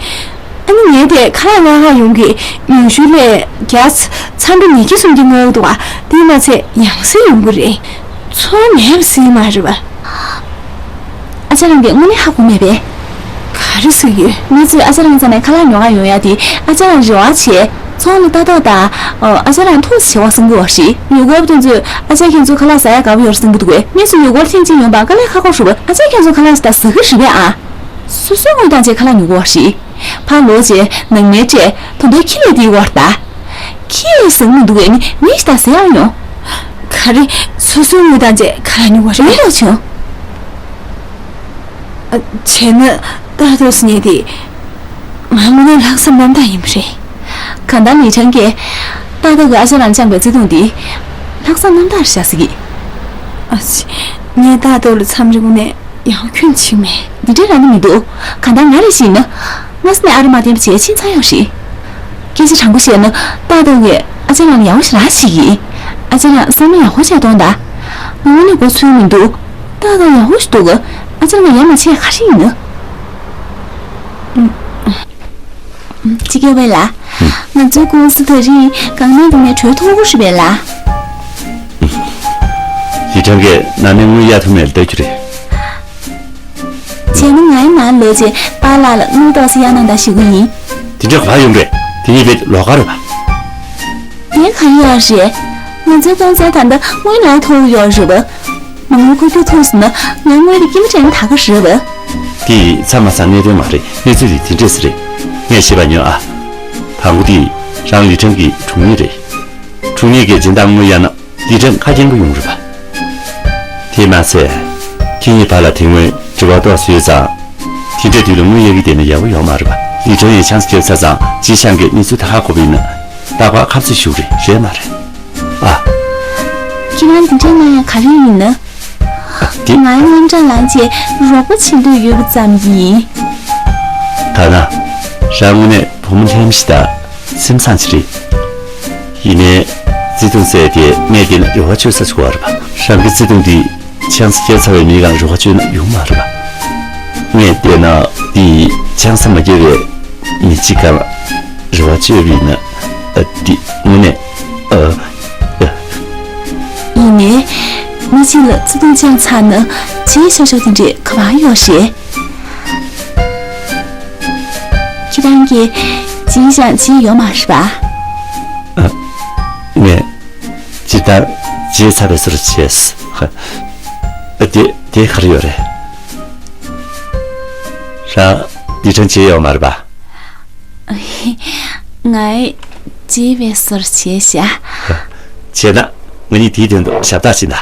ཨ་ནི་ངས་དེ་ཁ་ལག་ང་ཧ་ཡོང་གི་མིང་ཤུལ་ལས་རྒྱ་ཚ་འདྲ་ཉི་ཁྱི་སུམ་གྱི་ངོ་འདུག་བ། དེ་མ་ཚད་ཡང་སེ་ཡོང་གི་རེད། ཚོང་མེད་པ་ཟེར་མ་རེད་བ། ཨ་ཅག་རང་གིས་དངོས་གནས་ཧ་གོ་མེད་པས། ག་རེ་ཟེར་ཡོད། ང་ཚོས་ཨ་ཅག་རང་རྩ་ནས་ཁ་ལག་ཉོ་ག་ཡོང་ཡ་དེ་ཨ་ཅག་རང་རེ་བ་བྱས། ཚོང་ལ་ལྟ་རྟོག་དང་། ཨ་ཅག་རང་ཐུགས་བྱེད་པ་གསུང་གི་བ་ཞིག་ཡུལ་སྐོར་བ་དེ་ཚོས་ཨ་ཅག་ཁྱེད་ཚོ་ཁ་ལག་ཟ་ཡ་དགའ་པོ་ཡོད་རེད་བསམ་གི་འདུག་གས། ངས་ཚོ་ཡུལ་སྐོར་ཐེངས་གཅིག་ཡོང་པ་དཀའ་ལས་ཁག་པོ་རེད་པ། ཨ་ཅག་ཁྱེད་ཚོ་ཁ་ལག་ཞིག་ད་ཟ་གི་རེད་པས་ཨ། སོ་སོའི་དངུལ་བཏང་བྱས་ཁ་ལག་ཉོ་གི་བ་ཞིག་ཕར་ལོག་བྱས་ནང་མི་སྤྲད། ད་དུང་ཁྱི་ལས་དེའི་བར་ད། ཁྱི་ཟེར་མི་འདུག་གས། ནི་མི་ཞིག་ད་ཟེར་ཡང་ཡོང་། ག་རེ། སོ་སོའི་དངུལ་བཏང་བྱས་ཁ་ལག་ཉོ་གི་བ་རེད། རེད་ལོ་བྱུང་། ཨ། བྱས་ན་རྟ་ཐུག་ཟེར་མཁན་དེ་ང་དངོས་གནས་ལྷག་བསམ་རྣམ་དག་ཡིན་པ་རེད། གང་ལྟར་ལི་ཁྲང་གིས་རྟ་ཐུག་གིས་ཨ་ཅག་རང་བཅངས་པའི་བརྩེ་དུང་འདི་ལྷག་བསམ་རྣམ་དག་རེད་བཞག་ཟེར་གི། ཨ་ཙི། ངས་རྟ་ཐུག་ལ་མཚམས་རེ་དངོས་གནས་ཡག་པོ་ཁྱོན་ནས་བྱས་མེད། འདི་འདྲའི་རང་གི་མི་འདུག་གང་ལྟར་ང་རེ་ཞིག་ཡིན་ན། སྔ་ས་ནས་ཨ་རུ་མ་བསྟེན་པ་བྱས་ཕྱིན་ཚར་ཡོད་རེད། སྐད་ཆ་དྲང་པོ་བཤད་ན་རྟ་ཐུག་གིས་ཨ་ཅག་རང་ལ་ཡག་པོ་ཞེ་དྲག་བྱེད་ཀྱི་ཡིན། ཨ་ཅག་རང་བསམ་བློ་ཡག་པོ་བྱས་གཏོང་དང་། ང་དངོས་གནས་མགོ་ཚོས་མི་འདུག་རྟ་ཐུག་ཡག་པོ་ཞིག་འདུག་ཨ་ཅག་རང་ལ་ཡ་མ་བྱས་ག་རེ་ཡིན་ན། ཅི་སྐྱེ་བས་ལ། ང་ཚོའི་ཀུང་སི་དེ་རིང་གང་ནས་གང་ནས་གྲོས་མཐོ་པོ་ཞིག་བས་ལ། ལི་ཁྲང་གིས་ནང་ནས་དངུལ་གཡར་ཐུབ་མེད་ལྟ་རྒྱུ་རེད། བྱས་ན་ང་ཡི་མར་ལོག་རྗེས་པཱ་ལགས་ལ་དངུལ་ཏོག་ཙམ་གཡར་གནང་དང་ཞུ་གི་ཡིན། དེ་འདྲ་ག་པར་ཡོང་རེད། དེ་གཉིས་པའི་ལོགས་ཀ་རེད་པ། དེ་ག་རེ་ཡོད་རེད། ང་ཚོའི་ཀུང་སི་ད་ལྟ་དངུལ་ལས་མཐོ་པོ་ཡོད་རེད་པ། མ་དངུལ་འཁོར་རྒྱུག་ཐུག་སོང་ན་ང་དངུལ་དེ་སྐྱིད་མ་དྲན་ད་ག་རེད་པ། དེ་ཡི་མཚམས་མ་སང་གནད་དོན་མ་རེད། གནས་ཚུལ་དེ་དེ་འདྲས་རེད། ངས་བཤད་པ་ཉོན་ཨ། དང་པོ་དེ་རང་ལི་ཁྲང་གི་དྲུང་ནི་རེད། དྲུང་ནི་གིས་སྦྱིན་བདག་དངུལ་གཡར་ན། ལི་ཁྲང་ཁ་སྐྱེངས་པོ་ཡོང་རེད་པ། དེས་མ་ཚད། ཁྱེད་གཉིས་བར་ལ་དེ་སྔོན་འབྲེལ་བ་ཏོག་ཙམ་ཡོད་ཙང་། དེ་འདྲའི་དུས་ལ་དངུལ་གཡར་གྱི་བསྡད་ན་ཡག་པོ་ཡོད་མ་རེད་པ། ལི་ཁྲང་ཡང་ཆང་ས་བརྒྱབ་ཚར་ཙང་ཅི་ཤང་གིས་གནས་ཚུལ་ད་ཧ་གོ་བ་ཡིན་ན། རྟག་པར་ཁ་རྩོད་ཞུ་གི་རེད། རེད་མ་རེད། ཨ། ཁྱེད་རང་འདི་འདྲ་གནང་ཡ་ག་རེ་ཡིན་ན། དེ་ང་ཡི་དངུལ་གྲངས་ལངས་རྗེས་རོགས་པ་བྱེད་འདོད་ཡོད་པ་ཙམ་ཡིན། ཐ་ན། རང་དངོས་གནས་བུ་མོ་ལྷན་ཞིག་དང་སེམས་བཟང་ཞིག་རེད། ཡིན་ནའི། བརྩེ་དུང་ཟེར་དེ་ངས་བལྟས་ན་རེ་བ་བཅོལ་ས་ཞིག་རེད་པ། རང་གི་བརྩེ་དུང་འདི་ཆང་ས་བརྒྱབ་ཚར་བའི་མི་སྒང་རེ་བ་བཅོལ་ན་ཡོང་མ་རེད་པ། ངས་བལྟས་ན་འདི་ཆང་ས་མ་བརྒྱབ་པའི་མི་གཅིག་སྒང་ལ་རེ་བ་བཅོལ་བ་ཡིན་ན། ཨ། འདི་དངོས་གནས། ཨ། ཨ། ཡིན་ནའི། མི་གཅིག་ལ་བརྩེ་དུང་བཅངས་ཚར་ན་བརྗེད་ཆོག་ཆོག་དེ་འདྲས་ག་པར་ཡོད་རེད། ཁྱེད་རང་གིས་བརྗེད་ཀྱང་བརྗེད་ཡོད་མ་རེད་པ། ཨ། ངས་ཇི་ལྟར་བརྗེད་ཚར་བའི་བཟོ་འདྲ་བྱས། ཨ། དེ་དེ་ག་རེ་ཡོད་རེད། རང་ལི་ཁྲང་བརྗེད་ཡོད་མ་རེད་པ། ངས་བརྗེད་པའི་བཟོ་འདྲ་བྱས་ཤག་བྱས་ན་ང་གཉིས་དེའི་དོན་དུ་ཞབས་ཏོག་བྱེད་ན།